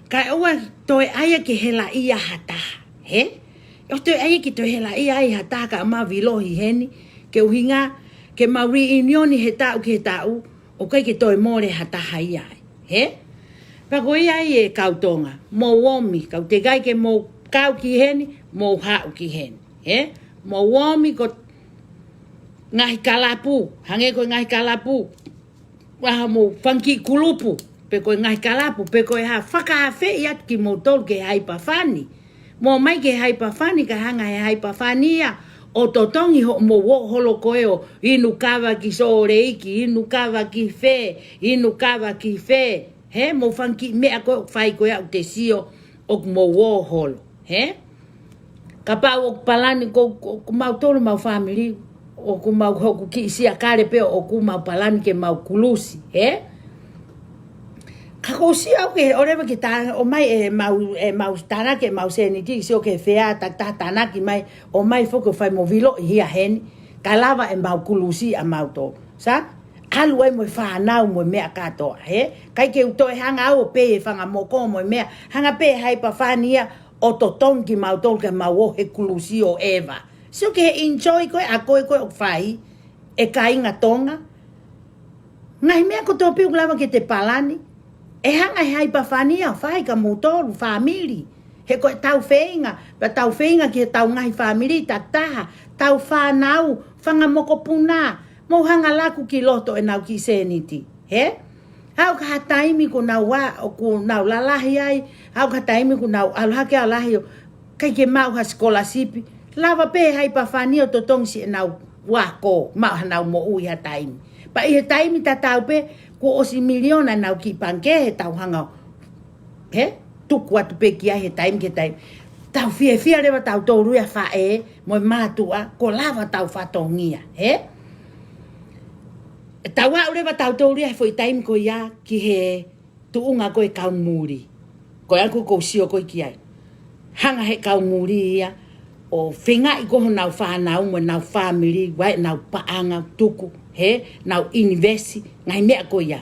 Kae ʻoua toe ʻai ia ke helaʻia ha taha, hē? ʻOua toe ʻai ia ke toe helaʻia ai ha taha kae ʻuma vilohi heni, ke ʻuhinga ke mau reunion he taʻu ki he taʻu, ʻoku ʻikai ke toe mole ha taha ia ai, hē? Pea ko ia ai e kau Tonga, mou omi, ka ʻoku teʻeki ai ke mou kau ki heni, mou haʻu ki heni, hē? Mou omi ko e ngaahi kalapu, hangē ko e ngaahi kalapu, ʻa haʻamou fanga kiʻi kulupu, pe ko e ngaahi kalapu, pe ko e hā, fakaafeʻi atu kimoutolu ki he haipafani. Mou ō mai ki he haipafani, kae hanga he haipafani ia ʻo totongi hoʻomou ō holo ko ē ʻo inu kava ki Sōleki, inu kava ki fē, inu kava ki fē. He, mou fanga kiʻi meʻa ko ē ʻoku fai ko ē ʻoku te sio ʻoku mou ō holo. He? Kapau ʻoku palani ko, ko, ko mautolu mau fāmili, ʻoku mau hoku kiʻi siakale pē ʻoku mau palani ke mau kulusi. He? Ka ʻoku ou sio au ke ʻoleva ke tā, ʻomai ʻemau, ʻemau tānaki ʻemau sēniti, sio ke fea, ta, ta, tānaki mai, ʻomai foki ʻo fai mo vilo ʻi hia heni, ka lava ʻemau kulusi ʻamautolu. Sa? ʻAlu ai mo e fānau mo e meʻa kātoa, he? ʻIkai ke u toe hanga au ʻo pei e fanga moko mo e meʻa, hanga pē ʻe Haipafani ia ʻo totongi kimautolu ke mau ō he kulusi ʻo ʻeva. Sio ke he enjoy ko ē ʻa ko ē ko ē ʻoku fai, ʻe kāinga Tonga. Ngaahi meʻa kotoa pē ʻoku lava ke te palani, ʻe hanga ʻe Haipafani ia ʻo fai kia moutolu fāmili. He ko ʻetau feinga, pea tau feinga ki heʻetau ngaahi fāmili takitaha, ʻetau fānau, fanga mokopuna, mou hanga laku ki loto ʻenau kiʻi sēniti. He? Aʻu ki ha taimi ʻoku nau ō, ʻoku nau lalahi ai, aʻu ki ha taimi ʻoku nau ʻalu hake ʻo lahi ʻo ʻikai ke maʻu ha sikolasipi, lava pē ʻe Haipafani ʻo totongi siʻenau ako, maʻu haʻanau moʻui ha taimi. Pea ʻi he taimi tatau pē, kuo ʻosi miliona ʻenau kiʻi pangikē heʻetau hanga ʻo, he, tuku atu pē ki ai he taimi ki he taimi. Tau fiefia leva tautolu ia faʻē mo e mātuʻa, kuo lava ʻetau fatongia, he? Tau aʻu leva tautolu ia he foʻi taimi ko ia ki he tuʻunga ko ē kau muli. Ko ia ʻoku ou sio ko ē ki ai. Hanga ʻe he kau muli ia ʻo feingaʻi ko ē honau fānau mo ʻenau fāmili, ʻoua ʻe nau paʻanga tuku, he, nau ʻinivesi, ngaahi meʻa ko ia.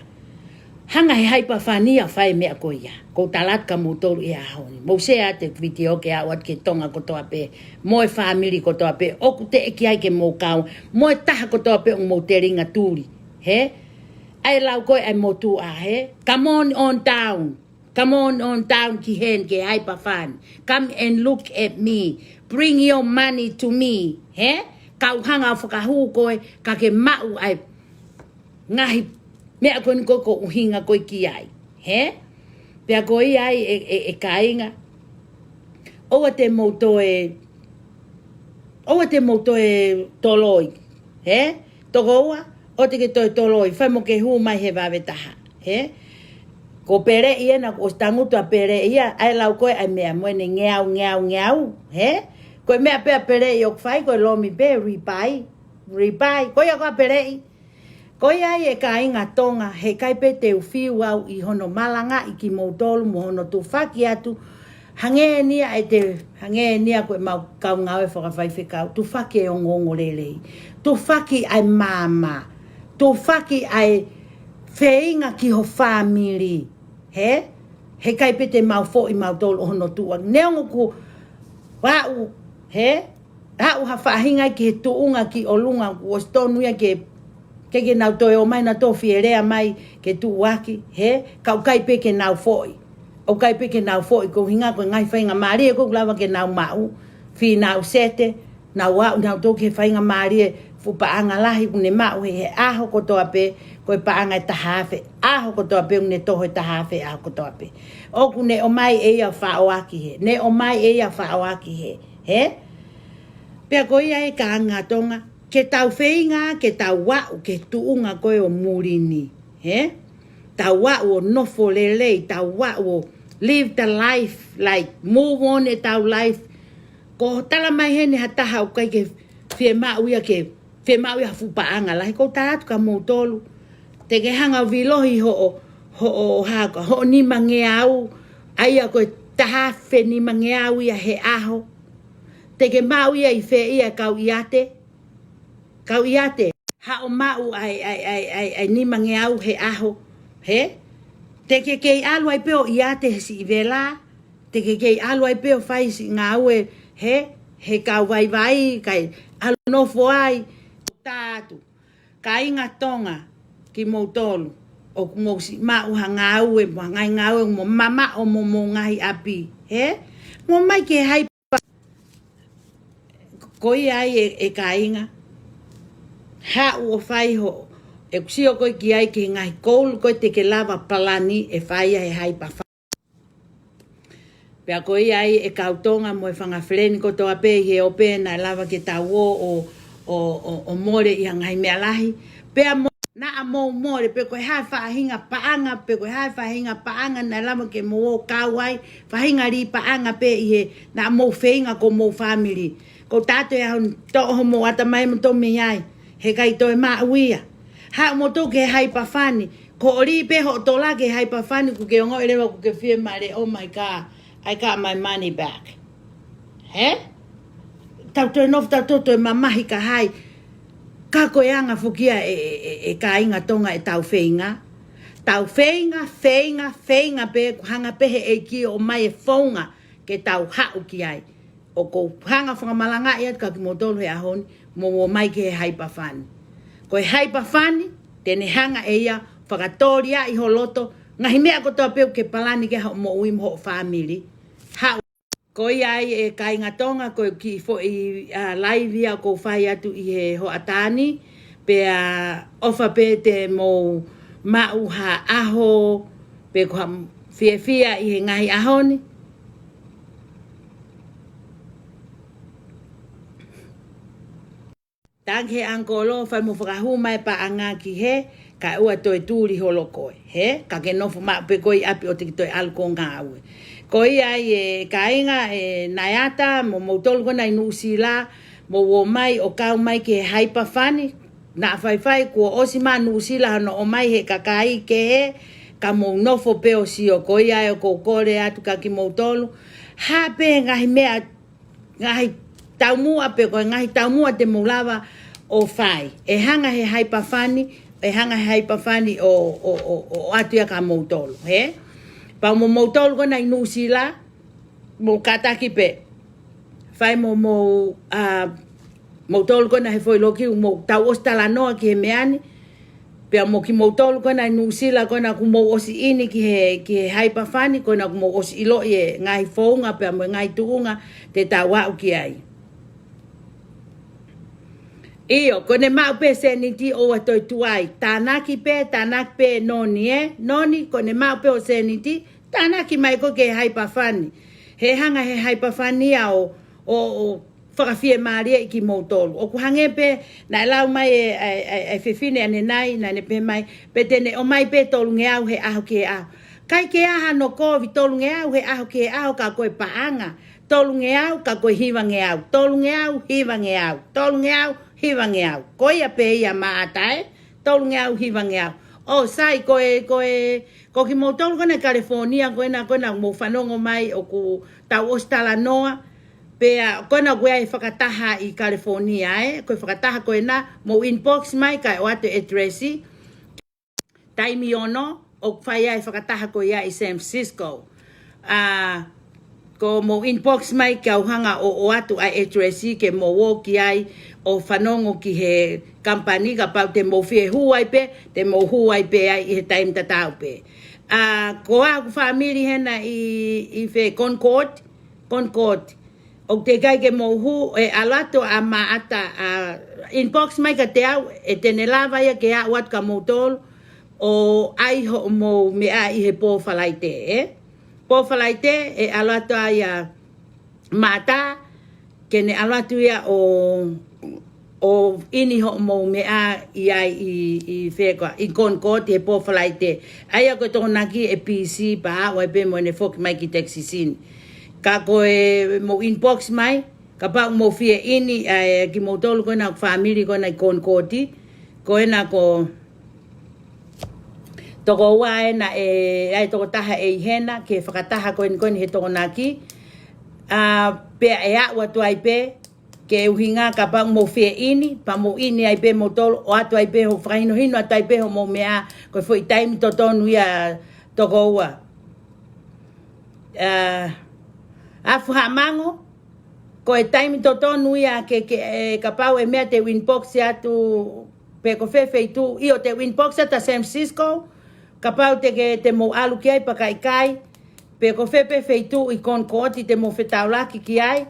Hanga ʻe Haipafani ia ʻo fai e meʻa ko ia. ʻOku ou tala atu kia moutolu he ʻaho ni. Mou share atu e vitiō ke aʻu atu ki Tonga kotoa pē, mo e fāmili kotoa pē ʻoku teʻeki ai ke mou kau, mo e taha kotoa pē ʻoku mou telinga tuli. He? ʻA e lau ko ē ʻa e motuʻa, he? Come on, on down. Come on, on down ki heni ki Haipafani. Come and look at me. Bring your money to me. He? Kau hanga ʻo fakahū koe, ka ke maʻu ʻa e ngaahi meʻa ko eni ko ē ʻoku ou ʻuhinga ko ē ki ai. He? Pea ko ia ai ʻe, ʻe, ʻe kāinga, ʻoua te mou toe, ʻoua te mou toe toloi. He? Tokoua, ʻoua te ke toe toloi, fai mo ke hū mai he vave taha. He? Ko Peleʻi ena, kuo ʻosi tangutu ʻa Peleʻi ia, ʻa e lau ko ē ʻa e meʻa mo ʻene ngeau, ngeau, ngeau. He? Ko e meʻa pē ʻa Peleʻi ʻoku fai, ko e lomi pē, ripai, ripai. Ko ia ko ē ʻa Peleʻi. Ko ia ai e kāinga Tonga, heʻikai pē te u fiu au ʻi hono malangaʻi kimoutolu mo hono tufaki atu, hangē ni ia ʻe te, hangē ni ia ko ʻemau kau ngāue fakafaifekau, tufaki e ongoongolelei, tufaki ʻa e maama, tufaki ʻa e feinga ki ho fāmili, he? Heʻikai pē te mau foʻi mautolu ʻo hono tuʻa. Neongo kuo aʻu, he? Aʻu ha faʻahinga ki he tuʻunga ki ʻolunga kuo ʻosi tonu ia ke, ke, ke nau toe ō mai nautolu fie lea mai ke tuʻuaki, he? Ka ʻoku ʻikai pē ke nau foʻi. ʻOku ʻikai pē ke nau foʻi, ko e ʻuhinga ko e ngaahi faingamālie ʻoku lava ke nau maʻu, fī nau sete, nau aʻu nautolu ki he faingamālie fuʻu paʻanga lahi ʻoku ne maʻu he, he ʻaho kotoa pē, ko e paʻanga ʻe taha afe, ʻaho kotoa pē ʻoku ne toho ʻe taha afe, ʻaho kotoa pē. ʻOku ne ʻomai ʻe ia faʻoaki he, ne ʻomai ʻe ia faʻoaki he, he? Pea ko ia e kāinga Tonga, ke tau feinga, ke tau aʻu ki he tuʻunga ko ē ʻo muli ni, he? Tau aʻu ʻo nofo lelei, tau aʻu ʻo live the life, like, move on ʻetau life. Ko e tala mai heni ha taha ʻoku ʻikai ke fiemaʻu ia ke, fiemaʻu ia ha fuʻu paʻanga lahi, ʻoku ou tala atu kia moutolu. Te ke hanga ʻo vilohi hoʻo, hoʻo, ha, hoʻo nimangeau, ʻa ia ko e taha afe nimangeau ia he ʻaho. Te ke maʻu ia ʻi fē ia, kau ʻiate? Kau ʻiate, haʻo maʻu ʻa e, ʻa e, ʻa e, ʻa e, ʻa e nimangeau he ʻaho, he? Te ke kei ʻalu ai pē ʻo ʻiate he siʻi vela, te ke kei ʻalu ai pē ʻo fai siʻi ngāue, he, he kau vaivai, kae ʻalu nofo ai, tā atu. Kāinga Tonga, kimoutolu ʻoku mou siʻi maʻu ha ngāue, mo ha ngaahi ngāue, mo mamaʻo mo homou ngaahi ʻapi, he? Mou ō mai ki he Haipa-, ko ia ai e, e kāinga. Haʻu ʻo fai hoʻo, ʻeku sio ko ē ki ai ki he ngaahi goal ko ē te ke lava palani ʻe fai ia he Haipa-, Pea ko ia ai e kau Tonga mo e fanga feleni kotoa pē ʻi he ope naʻe lava ke tau ō ʻo, ʻo, ʻo, ʻo mole ʻi ha ngaahi meʻa lahi. Pea mo, naʻa mou mole, pe ko e hā e faʻahinga paʻanga, pe ko e hā e faʻahinga paʻanga naʻe lava ke mou ō kau ai, faʻahinga lī paʻanga pē ʻi he naʻa mou feinga ko homou fāmili. Ko tato e aho ni toʻo homou ʻatamai mo to mei ai. He ʻikai toe maʻu ia. Haʻu mo to ke haipafani. Ko ʻoli pē hoʻo tola ke haipafani kuo ke ongoʻi leva kuo ke fiemālie, oh my God. I got my money back. He? Tau toe nofo, tau toe, toe mamahi ka hai. Ka ko e anga foki ia e, e, e, e kāinga Tonga ʻetau feinga. Tau feinga, feinga, feinga pē, kuo hanga pē he ʻEiki ʻo ʻomai e founga ke tau haʻu ki ai. ʻOku ou hanga fakamalangaʻi atu kia kimoutolu he ʻaho ni, mou ō mai ki he haipafani. Ko e haipafani, te ne hanga ʻe ia fakatōliaʻi ho loto, ngaahi meʻa kotoa pē ʻoku ke palani ki ai hoʻo moʻui mo hoʻo fāmili. Haʻu. Ko ia ai e kāinga Tonga, ko e kiʻi foʻi, ʻa, laivi ia ʻoku ou fai atu ʻi he hoʻatā ni, pea ʻofa pē te mou maʻu ha ʻaho, pe ko ha fiefia ʻi he ngaahi ʻaho ni. Tangi he ʻangikolo, fai mo fakahū mai paʻanga ki hē, kae ʻoua toe tuli holo koe, he, ka ke nofo maʻu pē koe ʻi ʻapi ʻoua te ke toe ʻalu ki ho ngāue. Ko ia ai e kāinga, e Naiata, mo moutolu ko ena ʻi Nuʻusila, mou ō mai ʻo kau mai ki he haipafani, naʻa faifai kuo ʻosi mai Nuʻusila hono ʻomai he kakai kehe, ka mou nofo pē ʻo sio. Ko ia ai ʻoku ou kole atu kia kimoutolu. Hā pē ngaahi meʻa, ngaahi taumuʻa pe ko e ngaahi taumuʻa te mou lava ʻo fai. ʻE hanga he haipafani, ʻe hanga he haipafani ʻo, ʻo, ʻo, ʻo ʻoatu ia kia moutolu, he? Pea mo moutolu ko ena ʻi Nuʻusila, mou kātaki pē. Fai mo mou, ʻa, moutolu ko ena he foʻi loki, mou tau ʻosi talanoa ki he meʻa ni. Pea mo kimoutolu ko ena ʻi Nuʻusila ko ena kuo mou ʻosi ʻi heni ki he, ki he haipafani, ko ena kuo mou ʻosi ʻiloʻi e ngaahi founga, pea mo e ngaahi tuʻunga te tau aʻu ki ai. ʻIo, ko ʻene maʻu pē sēniti ʻoua toe tuai. Tānaki pē, tānaki pē Noni, ē? Noni, ko ʻene maʻu pē hoʻo sēniti, tānaki mai koe ki he haipafani. He hanga he haipafani ia ʻo, ʻo, ʻo fakafiemālieʻi kimoutolu. ʻOku hangē pē, naʻe lau mai e, e, e, e fefine ʻanenai, naʻa ne pehē mai, pe te ne ʻomai pē tolungeau he ʻaho ki he ʻaho. ʻIkai ke ʻi ai hano kovi, tolungeau he ʻaho ki he ʻaho ka ko e paʻanga. Tolungeau ka ko e hivangeau. Tolungeau, hivangeau. Tolungeau, hivangeau. Ko ia pē ia Maʻata, ē? Tolungeau, hivangeau. ʻO sai, ko e, ko e, ko kimoutolu ko ena ʻi California, ko ena, ko ena mou fanongo mai ʻoku tau ʻosi talanoa, pea ko ena ko e fakataha ʻi California, ē? Ko e fakataha ko ena, mou inbox mai kae ʻoatu e address. Taimi ono, ʻoku fai ai e fakataha ko ia ʻi San Francisco. ʻA, ko mou inbox mai ke u hanga ʻo, ʻoatu ʻa e address ke mou ō ki ai ʻo fanongo ki he company, kapau te mou fie hū ai pē, te mou hū ai pē ai ʻi he taimi tatau pē. ʻA, ko au ʻoku fāmili hena ʻi, ʻi fē, Concord, Concord. ʻOku teʻeki ai ke mou hū, ʻe ʻalu atu ʻa Maʻata, ʻa, inbox mai kiate au, ʻe te ne lava ia ke aʻu atu kia moutolu, ʻo ʻai hoʻomou meʻa ʻi he pō Falaite, ē? Pō Falaite, ʻe ʻalu atu ai ʻa Maʻata, ke ne ʻalu atu ia ʻo, ʻo ʻi heni hoʻomou meʻa ʻi ai ʻi, ʻi fē koā, ʻi Concord he pō Falaite. ʻA ia ko e Tokonaki ʻe pisi pea ʻoua pē mo ʻene foki mai ki Texas ni. Ka ko e mou inbox mai, kapau mou fie ʻi heni, ʻa e kimoutolu ko ena ʻoku fāmili ko ena ʻi Concord, ko ena ko tokoua ena ʻe, ʻa e tokotaha ʻe ʻi hena, ke fakataha ko eni ko eni he Tokonaki. ʻA, pea ʻe aʻu atu ai pē, ke ʻuhinga kapau mou fie ʻi heni, pea mou ʻi heni ai pē moutolu, ʻoatu ai pē ho fakahinohino atu ai pē hoʻomou meʻa, ko e foʻi taimi totonu ia tokoua. ʻA, Afu Haʻamango, ko e taimi totonu ia ke, ke, ʻe, kapau ʻe meʻa te u inbox atu pe ko fē feituʻu, ʻio te u inbox atu ʻa San Francisco, kapau te ke, te mou ʻalu ki ai pe ʻikai, pe ko fē pē feituʻu ʻi Concord te mou fetaulaki ki ai,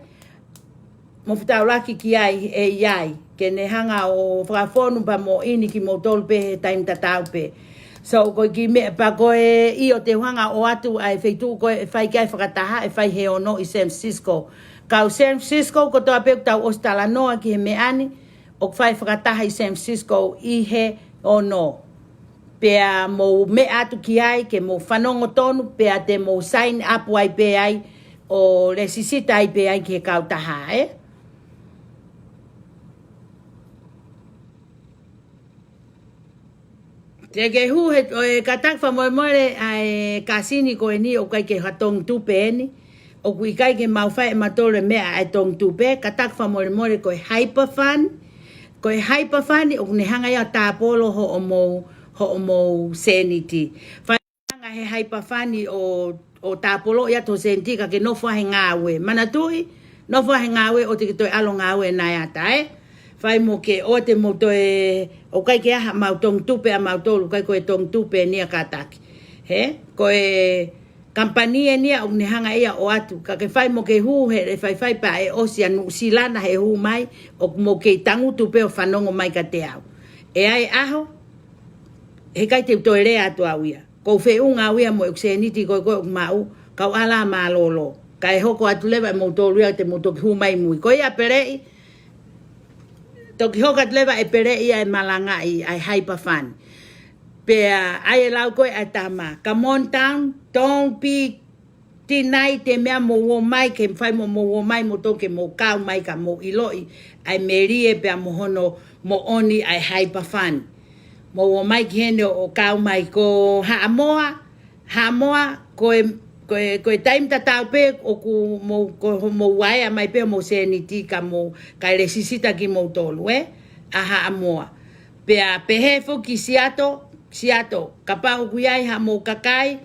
mou fetaulaki ki ai ʻe ʻi ai, ke ne hanga ʻo fakafonu pea mo ʻi heni kimoutolu pē he taimi tatau pē. So, ko e kiʻi meʻa pē ko ē ʻio te u hanga ʻo ʻoatu ʻa e feituʻu ko ē ʻe fai ki ai e fakataha, ʻe fai he ono ʻi San Francisco. Kau San Francisco, kotoa pē ʻoku tau ʻosi talanoa ki he meʻa ni, ʻoku fai e fakataha ʻi San Francisco ʻi he ono. Pea mou meʻa atu ki ai, ke mou fanongo tonu, pea te mou sign up ai pē ai, ʻo lēsisita ai pē ai ki he kautaha, ē? Te ke hū he, ʻo e kātaki fakamolemole ʻa e kasini ko eni ʻoku ʻikai ke ha tongi tupe eni. ʻOku ʻikai ke mau fai ʻe mautolu e meʻa ʻa e tongi tupe, kātaki fakamolemole ko e HyperFund. Ko e HyperFund ʻoku ne hanga ia ʻo tāpolo hoʻomou, hoʻomou sēniti. Fai hanga he HyperFund ʻo, ʻo tāpolo ia ho sēniti ka ke nofo he ngāue. Manatuʻi, nofo he ngāue ʻoua te ke toe ʻalu ngāue nai ata, ē? Fai mo ke ʻoua te mou toe, ʻoku ʻikai ke ʻi ai haʻamau tongi tupe ʻa mautolu, ʻikai ko e tongi tupe eni ia kātaki. Hē? Ko e kamipani eni ia ʻoku ne hanga ia ʻo ʻoatu, ka ke fai mo ke hū he, he faifai pea ʻe ʻosi ʻa Nuʻusila na he hū mai, ʻoku mou kei tangutu pē ʻo fanongo mai kiate au. ʻE ʻi ai e ʻaho, heʻikai te u toe lea atu au ia. Kou feʻunga au ia mo ʻeku sēniti ko ē ʻoku ou maʻu, kau ʻalā mālōlō. Kae hoko atu leva ʻe moutolu ia te mou toki hū mai mui. Ko ia Peleʻi, toki hoko atu leva ʻe Peleʻi ia ʻe malangaʻi ʻa e HyperFund. Pea ʻai e lau ko ē ʻa e tama. Come on down, don't be deny, te mea mou ō mai, ke fai mo mou ō mai moutolu ke mou kau mai ka mou ʻiloʻi ʻa e melie pea mo hono moʻoni ʻa e HyperFund. Mou ō mai ki heni ʻo kau mai ko Haʻamoa, Haʻamoa, ko e, ko e, ko e taimi tatau pē ʻoku mou, ko hoʻomou vaea mai pē homou sēniti ka mou, kae lēsisita kimoutolu, ē? ʻA Haʻamoa. Pea pehē foki Siato, Siato, kapau ʻoku ʻi ai haʻamou kakai,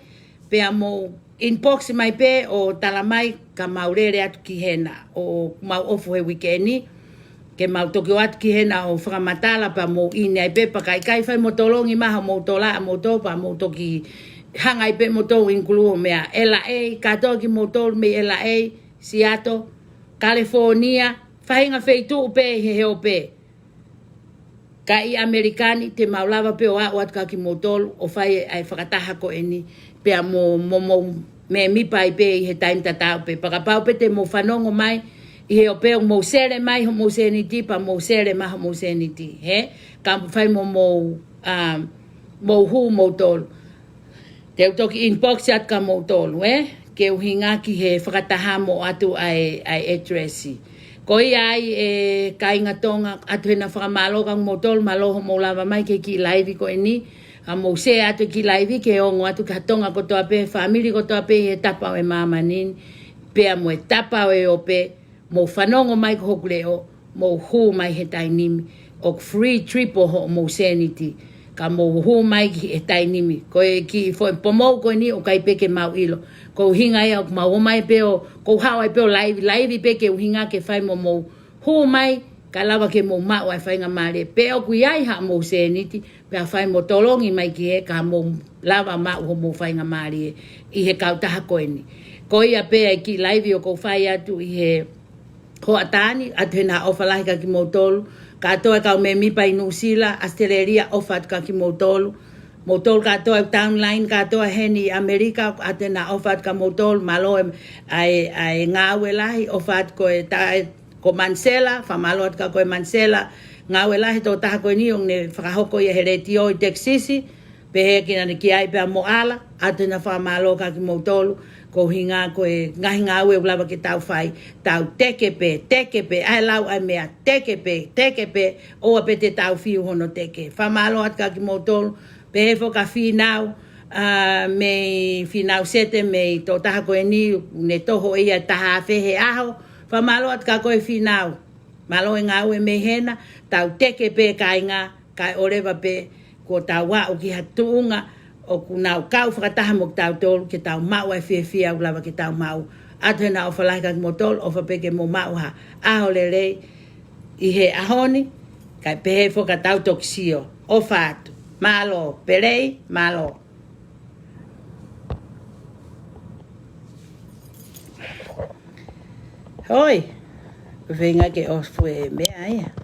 pea mou inbox mai pē ʻo tala mai ka mau lele atu ki hena ʻo mau ʻofa he uike ni. Ke mau toki ō atu ki hena ʻo fakamatala pea mou ʻi ai pē pea ka ʻikai fai mo tolongi mai hoʻomou tola ʻa moutolu pea mou toki hanga ai pē moutolu ʻo include hoʻo meʻa. LA, kātoa kimoutolu mei LA, Siato, California, faʻahinga feituʻu pē he heo pē. Ka ʻi ʻAmelika ni, te mau lava pē ʻo aʻu atu kia kimoutolu, ʻo fai ʻa e fakataha ko eni, pea mo, mo, mo mēmipa ai pē ʻi he taimi tatau pē. Pea kapau pē te mou fanongo mai, ʻi he ʻoku pē ʻoku mou sele mai, hoʻomou sēniti, pea mou sele mai, hoʻomou sēniti, hē? Ka fai mo mou, um, mou hū moutolu. Te u toki inbox atu kia moutolu, ē? Ke ʻuhinga ki he fakataha mo ʻoatu ʻa e, ʻa e address. Ko ia ai ē kāinga Tonga, ʻoatu hena fakamālō kia moutolu, mālō hoʻomou lava mai ki he kiʻi live ko eni. ʻA mou share atu e kiʻi live ke ongo atu ki ha Tonga kotoa pē, fāmili kotoa pē ʻi he tapa ʻo e māmani ni, pea mo e tapa ʻo e ʻope, mou fanongo mai ki hoku leʻo, mou hū mai he taimi ni, ʻoku free triple hoʻomou sēniti, ka mou hū mai ki he taimi ni. Ko e kiʻi foʻi pomou ko eni ʻoku ʻikai pē ke mau ʻilo. Ko e ʻuhinga ia ʻoku mau ō mai pē ʻo, kou haʻu ai pē ʻo live, live pē ke ʻuhinga ke fai mo mou hū mai, kae lava ke mou maʻu ʻa e faingamālie. Pe ʻoku ʻi ai haʻamou sēniti, pea fai mo tolongi mai ki he ka mou lava maʻu hoʻomou faingamālie ʻi he kautaha ko eni. Ko ia pē ʻa e kiʻi live ʻoku ou fai atu ʻi he hoʻatā ni, ʻoatu hena ʻofa lahi kia kimoutolu. Kātoa e kau mēmipa ʻi Nuʻusila, ʻAositelēlia, ʻofa atu kia kimoutolu. Moutolu kātoa e downline, kātoa heni ʻi ʻAmelika, ʻoatu hena ʻofa atu kia moutolu, mālō e, ʻa e, ʻa e ngāue lahi, ʻofa atu ko e ta-, ko Mansela, fakamālō atu kia koe Mansela, ngāue lahi e tokotaha ko eni ʻoku ne fakahoko ia he letiō ʻi Texas, pehē ki ai pea mo ʻAla, ʻoatu hena fakamālō kia kimoutolu, ko e ʻuhinga ko e ngaahi ngāue ʻoku lava ke tau fai, tau teke pē, teke pē, ʻa e lau ʻa e meʻa, teke pē, teke pē, ʻoua pē te tau fiu hono teke. Fakamālō atu kia kimoutolu, pehē foki kia Fīnau, ʻa, mei Fīnau Sete, mei he tokotaha ko eni, ne toho ia ʻe taha afe he ʻaho. Fakamālō atu kia koe Fīnau. Mālō e ngāue mei hena, tau teke pē kāinga, kae ʻoleva pē, kuo tau aʻu ki ha tuʻunga, ʻoku nau kau fakataha mo kitautolu, ke tau maʻu ʻa e fiefia ʻoku lava ke tau maʻu. ʻOatu hena ʻofa lahi kia kimoutolu, ʻofa pē ke mou maʻu ha ʻaho lelei, ʻi he ʻaho ni, kae pehē foki ʻa tautolu ki he sio. ʻOfa atu. Mālō, Peleʻi, mālō. Hoi, feinga ke ʻosi fue meʻa ia.